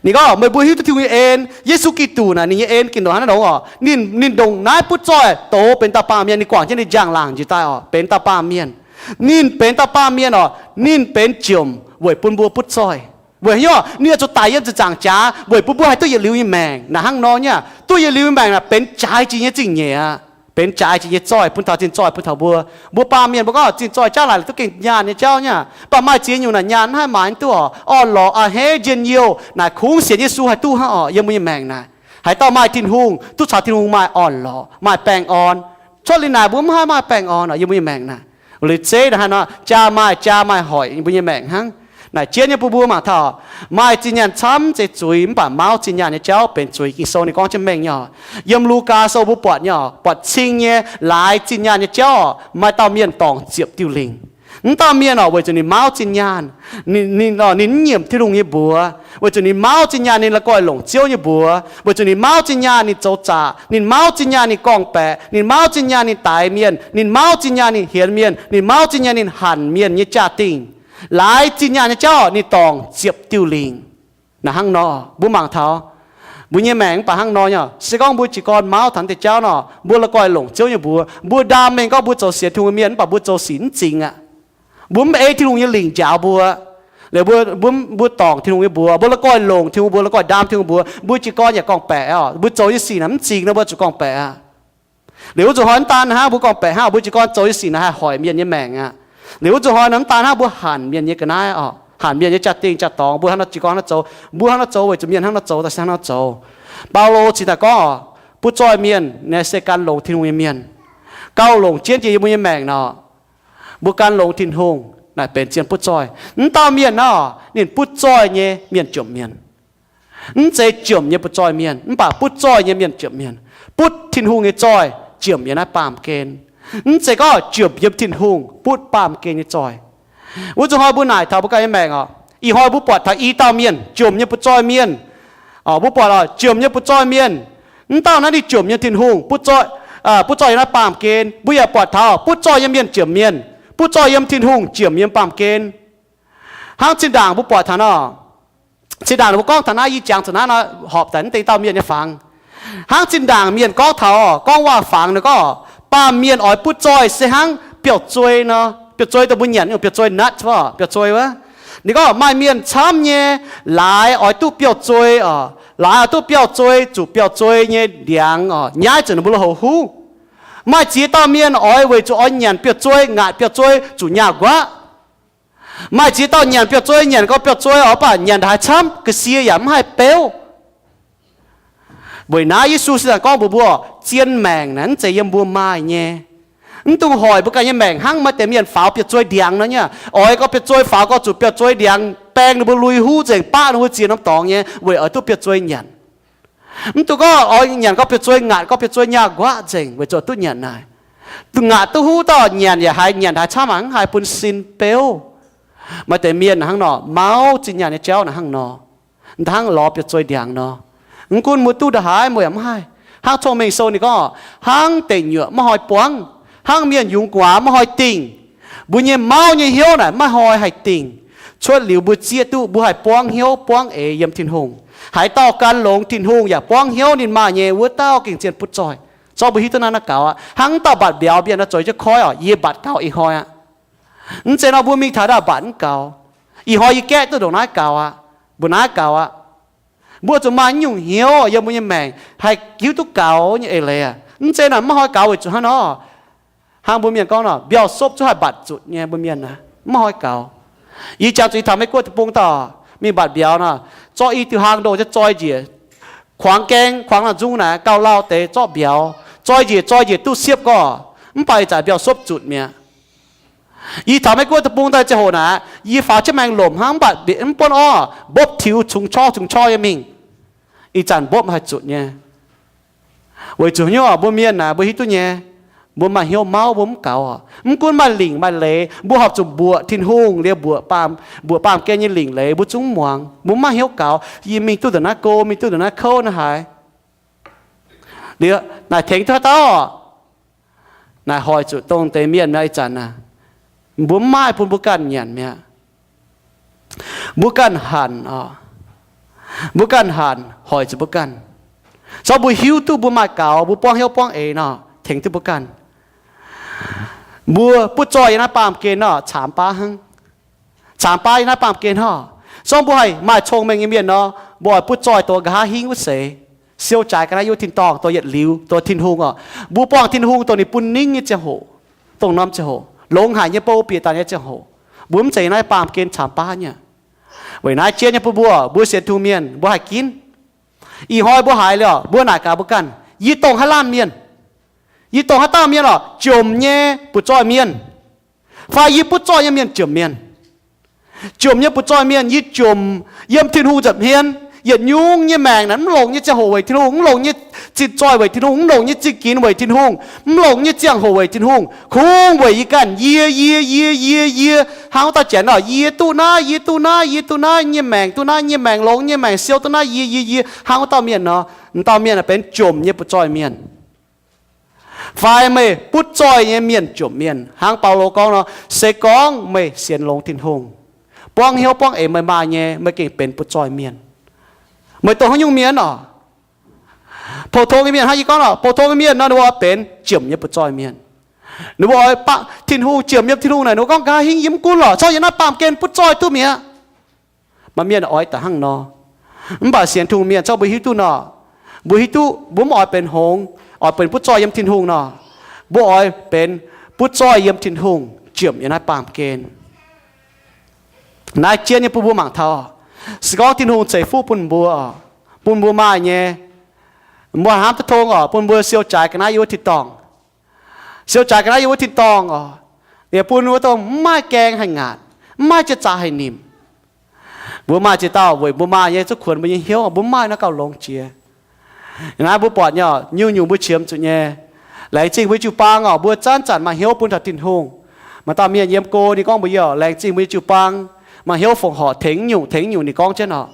Ninh gorngv meih mbuo hiuv duqv Tin-Hungh nyei en, Yesu Giduc naaic ninh nyei en gengh ndongc haaix nor oc. Ninh, ninh ndongc naaiv butv zoih doz benx dauh baamh mienh, ninh guangc jienv ninh njang-laangc njiec daaih oc, benx dauh baamh mienh. Ninh benx dauh baamh mienh oc, ninh benx jomc weic bun mbuo butv zoih. Weic haaix nyungc? Ninh oix zuqc daic yiem ziepc nzaangc jaax weic bun mbuo haih duqv yietc liuz nyei maengc. Naaic hnangv nor nyei, duqv yietc liuz nyei maengc naaic benx jaaix jiex nyei zingh nyeic aqv. benx jaaix jiex nyei zoih bun taux zinh zoih bun taux mbuo. Mbuo baamh mienh mbuo gorngv zinh zoih jauv naaic duqv gengh nyaanh nyei jauv nyei. Mv baac maaih ziex nyungc naaic nyaanh mv haih maaiz duqv oc. Orn-lorqc, a'hneiv, njien-youh naaic kungx sienx Yesu haih duqv hnangv oc yiem mbuo nyei maengc naaic. Haaix dauh maaih Tin-Hungh duqv caux Tin-Hungh maaih orn-lorqc, maaih baengh orn. Cuotv liuz naaic mbuo mv haih maaih baengh orn oc yiem mbuo nyei maengc naaic. Liuz zeiv naaic hnangv nor, jaa maaih jaa maaih hoic mbuo nyei maengc hnangv. Naaic jienv nyei bun mbuo mangc taux, maaih zinh nyaanh camv zeiz zuiz, mv baac mauv zinh nyaanh nyei jauv benx zuiz. Ging-Sou ninh gorngv jienv mengh nyei oc. Yiem Lugaa Sou mbuo buatc nyei oc, buatc cing nyei laaix zinh nyaanh nyei jauv oc, maaih dauh mienh dorngc ziepc diuh lingc. Mv dauh mienh oc, weic zuqc ninh mauv zinh nyaanh, ninh, ninh, ninh mv nyiemc Tin-Hungh nyei mbuox, weic zuqc ninh mauv zinh nyaanh ninh la'guaih longc Ziouv nyei mbuox, weic zuqc ninh mauv zinh nyaanh ninh zoux zaqc, ninh mauv zinh nyaanh ninh gorngv-baeqc, ninh mauv zinh nyaanh ninh daix mienh, ninh mauv zinh nyaanh ninh hienx mienh, ninh mauv zinh nyaanh ninh hanc mienh nyei jaa-dingh. Laaix zinh nyaanh nyei jauv ninh dorngc ziepc diuh lingc. Naaic hnangv nor, mbuo mangc taux mbuo nyei maengc mv baac hnangv nor nyei. Se gorngv mbuo jiez gorn mauv taux deix jauv nor, mbuo la'guaih longc Ziouv nyei mbuox. Mbuo ndaam mengh gorngv mbuo zoux sienx Tin-Hungh mienh mv baac mbuo zoux sic mv zingx aqv. Mbuo mv ei Tin-Hungh nyei lingc njaaux mbuo. Liuz mbuo, mbuo dorngc Tin-Hungh nyei mbuox, mbuo la'guaih longc Tin-Hungh mbuox, la'guaih ndaam Tin-Hungh mbuox, mbuo jiez gorn yaac gorngv-baeqc oc. Mbuo zoux nyei sic naaic mv zingx nor mbuo zuqc gorngv-baeqc aqv. Liuz wuov nzunc hnoi mv daan hnangv mbuo gorngv-baeqc hnangv, mbuo jiez gorn zoux nyei sic naaic haih hoic mienh nyei maengc aqv. Liuz wuov nzunc hnoi naaic mv daan hnangv mbuo hanc mienh nyei ga'naaiv oc, hanc mienh nyei jaa-dingh jaa-dorngx, mbuo hnangv nor jiez gorn hnangv nor zoux, mbuo hnangv nor zoux weic zuqc mienh hnangv nor zoux, daaih se hnangv nor zoux. Baulo cingx daaih gorngv oc, butv zoih mienh naaic se gan longx Tin-Hungh nyei mienh. Gauh longc jienv jiex yiem mbuo nyei maengc nor, mbuo gan longx Tin-Hungh naaic benx zien butv zoih. Mv dauh mienh naaic, ninh butv zoih nyei mienh jomc mienh. Mv zeiz jomc nyei butv zoih mienh, mv baac butv zoih nyei mienh jomc mienh. Butv Tin-Hungh nyei zoih jomc yiem naaiv baamh gen. Mv zeiz gorngv jomc yiem Tin-Hungh butv baamh gen nyei zoih. Wuov nzunc hnoi mbuo naaic taux mbuo ganh nyei maengc oc, ih hnoi mbuo buatc taux i dauh mienh jomc nyei butv zoih mienh. Mbuo buatc oc, jomc nyei butv zoih mienh. Mv dauh naaiv ninh jomc nyei Tin-Hungh butv zoih, butv zoih yiem naaiv baamh gen. Mbuo yaac buatc taux butv zoih yiem mienh jomc mienh, butv zoih yiem Tin-Hungh jomc yiem baamh gen. Hnangv zinh ndaangc mbuo buatc taux nor, zinh ndaangc mbuo gorngv taux naaiv, yie jangx zuqc naaiv nor horpc daaih naaiv deix dauh mienh nyei fangx. Hnangv zinh ndaangc mienh gorngv taux, gorngv waac-fangx nor gorngv, baamh mienh oix butv zoih se hnangv biauv-zuei nor, biauv-zuei dongh mbuo nyanc nyei biauv-zuei nuts, biauv-zuei wuov. Ninh gorngv maaih mienh camv nyei laaix oix duqv biauv-zuei oc, laaix oix duqv biauv-zuei, zuqc biauv-zuei nyei ndiangx oc nyaiv zuqc ninh mbuo lui-houx huv. Maaih ziex dauh mienh oix weic zuqc oix nyanc biauv-zuei, ngaatc biauv-zuei zuqc nyaah nquaqv. Maaih ziex dauh nyanc biauv-zuei, nyanc gau biauv-zuei oc, mv baac nyanc haaix camv, ga'sie yaac mv haih beuv. Weic naaiv Yesu se gorngv mbuox mbuo, zien maengc naaic mv zeiz yiem mbuo maaih nyei. Mv dungx hoic mbuo ganh nyei maengc hnangv maaih deix mienh faaux biauv-zuei ndiangx nor nyei. Oix gau biauv-zuei, faaux gau zuqc biauv-zuei ndiangx baeng ninh mbuo lui-huv nzengc, baqv ninh mbuo ziex norm dorngx nyei weic oix duqv biauv-zuei nyanc. Mv dungx gorngv oix nyanc gau biauv-zuei, ngaatc gau biauv-zuei nyaah nquaqv nzengc weic zuqc duqv nyanc naaic. Ngaatc duqv huv dauh nyanc yaac haiz nyanc haaix camv mangc mv haih bun sin beuv. Maaih deix mienh naaic hnangv nor, mauv zinh nyaanh nyei jauv naaic hnangv nor, hnangv lorz biauv-zuei ndiangx nor. Mv gunv mbuo duqv ndongc haaix mbuo yaac mv haih. Hnangv Cong-Mengh Sou ninh gorngv, hnangv deic nyuoqc maiv hnoi buangv, hnangv mienh yungz guaax maiv hnoi dingh, mbuo nyei mauv nyei hnyouv naaic maiv hnoi haih dingh. Cuotv liuz mbuo zieqv duqv mbuo haih buangv hnyouv buangv eix yiem Tin-Hungh. Haaix dauh gan longx Tin-Hungh yaac buangv hnyouv ninh maaih nyei, wuov dauh gengh zien butv zoih. Zorqv mbuo hiuv duqv naaiv naaiv gaux aqv. Hnangv dauh mbatc mbiauz mienh nor zoux jienv koiv oc, yie mbatc gaux ih hnoi aqv. Mv zeiz nor mbuo mingh taux daaih mbatc mv gaux. Ih hnoi yie gaeqv duqv ndongc naaiv gaux aqv, mbuo naaiv gaux aqv. Mbuo zuqc maaih nyungc hnyouv yiem mbuo nyei maengc haih hiuv duqv gaux nyei eix leiz aqv. Mv zeiz naaic maiv hnoi gaux weic zuqc hnangv nor, hnangv mbuo mienh gorngv nor, mbiauz-sopv zungv haih mbatc zuqc nyei mbuo mienh naaic, maiv hnoi gaux. Yie jangx zuqc yie taux Meiv Guoqv deic-bung dauh mingh mbatc mbiauz nor, zorqv i diuh hlaang ndoh jienv zoi njiec, kuangx gaeng kuangx naaic nzung naaic gauh lauh deix zorqv mbiauz, zoi njiec zoi njiec duqv siepv gorqv, mv baac ih zanc mbiauz-sopv zutc mi'aqv. Yie taux Meiv Guoqv deic-bung daaih ziangh hoc naaic, yie faaux jienv maengx lomc hnangv, mv baac mv buonv orv, mbopv tiux cungx qor cungx qor nyei mingh. Ih zanc mbopv haih zutc nyei. Weic zuqc hnyouv mbuo mienh naaic mbuo hiuv duqv nyei, mbuo maaih hnyouv mauv mbuo mv gaux oc. Mv gunv maaih lingc maaih leiz, mbuo horpc zuqc mbuoqc Tin-Hungh liuz mbuoqc baamh, mbuoqc baamh gen nyei lingc leiz mbuo zungv mv muangx, mbuo mv maaih hnyouv gaux. Yie mingh duqv ndongc naaiv go, mingh duqv ndongc naaiv kouv naaiv haaix. Liuz naaic tengx duqv haaix dauh? Naaic hoic zuqc dongh deix mienh mi'aqv. Ih zanc naaic, mbuo mv maaih bun mbuo ganh nyanc mi'aqv. Mbuo ganh hanc oc. Mbuo ganh hanc hoic zuqc mbuo ganh. Zorqv mbuo hiuv duqv mbuo maaih gaux, mbuo buangv hnyouv buangv eix nor, tengx duqv mbuo ganh. Mbuo butv zoih yiem naaiv baamh gen nor, caamx baav hnangv. Caamx baav yiem naaiv baamh gen hnangv. Zorqv mbuo haih maaih cong-mengh nyei mienh nor, mbuo oix butv zoih dongh nqa'haav hingv wuov seix. siou jaaix ga'naaiv yiem wuov tin-dorngh, dongh yietc liuz dongh Tin-Hungh oc. Mbuo buangh Tin-Hungh dongh ninh bun ningv nyei ziangh hoc, dongh norm ziangh hoc, longx haic nyei bou bieqc daaih nyei ziangh hoc, mbuo mv zeiz naaiv baamh gen camx baav nyei. Weic naaiv jienv nyei bun mbuo, mbuo sienx Tin-Hungh mienh mbuo haih ginv. Ih hnoi mbuo haiz liuz, mbuo naaic gaax mbuo ganh, yie dongh haaix laanh mienh? Yie dongh haaix dauh mienh oc? Jomc nyei butv-zoih mienh, fai yie butv-zoih nyei mienh jomc mienh? Jomc nyei butv-zoih mienh, yie jomc yiem Tin-Hungh nza'hmien. Yietc nyungc nyei maengc naaic mv longc nyei ziangh hoc weic Tin-Hungh, mv longc nyei zinh zoih weic Tin-Hungh, mv longc nyei zinh ginx weic Tin-Hungh, mv longc nyei ziangh hoc weic Tin-Hungh, kungx weic yie ganh, yie, yie, yie, yie, yie, hnangv wuov dauh janx oc, yie duqv naaiv, yie duqv naaiv, yie duqv naaiv, nyei maengc duqv naaiv, nyei maengc longx, nyei maengc siou duqv naaiv, yie, yie, yie, hnangv wuov dauh mienh nor, wuov dauh mienh benx jomc nyei butv-zoih mienh. Fai meih butv zoih nyei mienh jomc mienh, hnangv Baulo gorngv nor, se gorngv meih sienx longx Tin-Hungh, buangv hnyouv buangv eix meih maaih nyei, meih gengh benx butv zoih mienh. Meih dongh haaix nyungc mienh oc? Pou-tong nyei mienh hnangv yie gorngv oc, pou-tong nyei mienh nor ninh mbuo oix benx jomc nyei butv zoih mienh. Ninh mbuo oix baqv Tin-Hungh, jomc yiem Tin-Hungh naaic ninh mbuo gorngv nqa'haav hingv yie mv gunv lorqc, corc yiem naaiv baamh gen butv zoih duqv mi'aqv. Maaih mienh oix daaih hnangv nor. Mv baac sienx Tin-Hungh mienh corc mbuo hiuv duqv nor, mbuo hiuv duqv mbuo mv oix benx hngongx, oix benx butv zoih yiem Tin-Hungh nor, mbuo oix benx butv zoih yiem Tin-Hungh, jomc yiem naaiv baamh gen. Naaiv jienv nyei bun mbuo mangc taux, se gorngv Tin-Hungh ceix fuqv bun mbuo, bun mbuo maaih nyei, mbuo hnamv duqv tong oc, bun mbuo siou jaaix ga'naaiv yiem wuov tin-dorngh. Siou jaaix ga'naaiv yiem wuov tin-dorngh oc, yaac bun mbuo dongh mv maaih gaeng haih ngaatc, mv maaih jiex zaqc haih nimc. Mbuo maaih ziex dauh weic mbuo maaih nyei zuqv kuonx mbuo nyei hnyouv, mbuo maaih naaiv gauh longx jiex. Naaiv mbuo buatc nyei oc, nyungc-nyungc mbuo qiemx zuqc nyei. Laengz zingh mbuo jiu-baang oc, mbuo zanc-zanc maaih hnyouv bun taux Tin-Hungh. Maaih dauh mienh yiem go ninh gorngv mbuox yie oc, laengz zingh mbuo nyei jiu-baang maaih hnyouv fongc horc tengx nyungc tengx nyungc ninh gorngv jienv oc.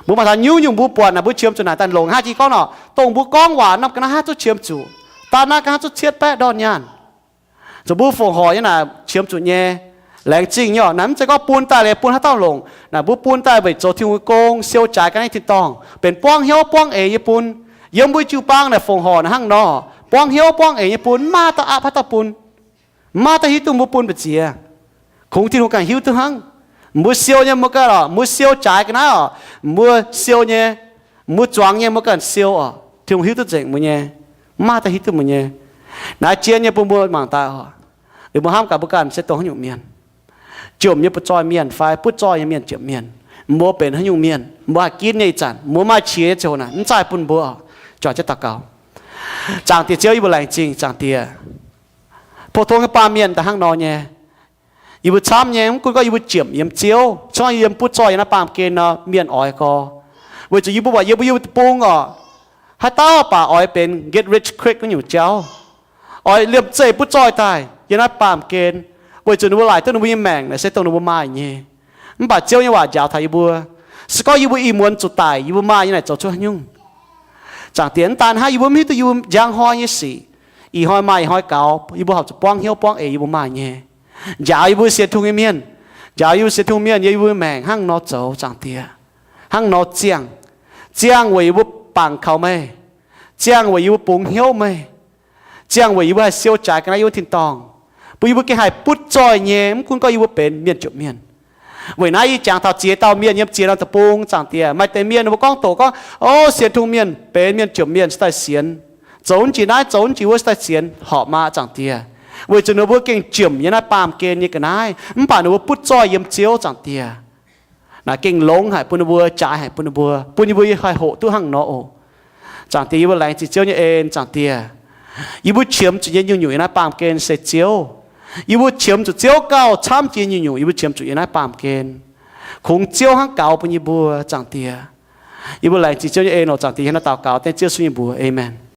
Mbuo maaih taux nyungc-nyungc mbuo buatc naaic mbuo qiemx zuqc naaic daaih longc haaix jiex gorngv oc, dongh mbuo gorngv waac norm ga'naaiv haaix zuqc qiemx zuqc, daaih naaiv ga'naaiv zuqc cietv baeqv ndorn nyaanh. Zoux mbuo fongc horc nyei naaic qiemx zuqc nyei, laengz zingh nyei oc. Naaiv mv zeiz gorngv bun daaih liuz bun haaix dauh longc. Naaic mbuo bun daaih weic zoux Tin-Hungh gong, siou jaaix ga'naaiv tin-dorngh, benx buangv hnyouv buangv eix nyei bun. Yiem mbuo jiu-baang naaic fongc horc naaic hnangv nor, buangv hnyouv buangv eix nyei bun, mv maaih dauh aapv haaix dauh bun. Mv maaih dauh hiuv duqv mbuo bun mbu'ziex. Kungx Tin-Hungh ganh hiuv duqv hnangv. Mbuo siou nyei mbuo ganh oc, mbuo siou jaaix ga'naaiv oc, mbuo siou nyei, mbuo zuangx nyei mbuo ganh siou oc, Tin-Hungh hiuv duqv nzengc mbuo nyei. Mv maaih dauh hiuv duqv mbuo nyei. Naaiv jienv nyei bun mbuo mangc daaih oc, liuz mbuo hnamv gaax mbuo ganh se dongh haaix nyungc mienh. Jomc nyei butv zoih mienh fai butv zoih nyei mienh jomc mienh, mbuo benx haaix nyungc mienh, mbuo haih ginv nyei ih zanc, mbuo maaih qiex nyei ziangh hoc naaic mv zaih bun mbuo oc. Juangc jienv daux gaux. Zaangc Diex Ziouv, yie mbuo laengz zingh Zaangc Diex. Pou-tong nyei baamh mienh daaih hnangv nor nyei. Yie mbuo camv nyei, mv gunv gorngv yie mbuo jomc yiem Ziouv, se gorngv yie mbuo butv zoih yiem naaiv baamh gen nor, mienh oix gorx. Weic zuqc yie mbuo buatc yie mbuo, yie mbuo deic-bung oc, haaix dauh baac oix benx get rich quick wuov nyungc jauv, oix liemh zeih butv zoih daaih yiem naaiv baamh gen, weic zuqc ninh mbuo laaic duqv ninh mbuo nyei maengc naaic se dongh ninh mbuo maaih nyei. Mv baac Ziouv nyei waac njaaux taux yie mbuo, se gorngv yie mbuo ih muonz zuqc daic, yie mbuo maaih nyei naaic zoux cuotv haaix nyungc? Zaangc Diex, mv daan hnangv, yie mbuo mv hiuv duqv yie mbuo njang hnoi nyei sic, ih hnoi maaih ih hnoi gaux, yie mbuo horpc zuqc buangv hnyouv buangv eix yie mbuo maaih nyei. Njaaux yie mbuo sienx Tin-Hungh nyei mienh, njaaux yie mbuo sienx Tin-Hungh mienh, yie mbuo maengc hnangv nor zoux, Zaangc Diex. Hnangv nor ziangh, ziangh weic yie mbuo bangc kaux meih, ziangh weic yie mbuo bungx hnyouv meih, ziangh weic yie mbuo haih siou jaaix ga'naaiv yiem wuov tin-dorngh, bun yie mbuo gengh haih butv zoih nyei, mv gunv gorngv yie mbuo benx mienh jomc mienh. Weic naaiv yie jangx taux ziex dauh mienh yiem ziex norm deic-bung, Zaangc Diex. Maaih deix mienh ninh mbuo gorngv doqc gorngv, o, sienx Tin-Hungh mienh benx mienh jomc mienh se daaih sienx, zoux naaiv njiec naaiv, zoux naaiv njiec wuov se daaih sienx, horpc maah, Zaangc Diex. Weic zuqc ninh mbuo gengh jomc yiem naaiv baamh gen nyei ga'naaiv, mv baac ninh mbuo butv zoih yiem Ziouv, Zaangc Diex. Naaic gengh longx haic bun ninh mbuo, jaaix haic bun ninh mbuo, bun yie mbuo haih hoqc duqv hnangv nor oc. Zaangc Diex, yie mbuo laengz zingh Ziouv nyei en, Zaangc Diex. Yie mbuo qiemx zuqc nyei nyungc-nyungc yiem naaiv baamh gen se Ziouv. Yie mbuo qiemx zuqc Ziouv gauh camv jiex nyungc-nyungc yie mbuo qiemx zuqc yiem naaiv baamh gen. Kungx Ziouv hnangv gaux bun yie mbuo, Zaangc Diex. Yie mbuo laengz zingh Ziouv nyei en oc, Zaangc Diex. Yie hnangv naaiv daux gaux dengv Ziouv Yesu nyei mbuox. Aamen.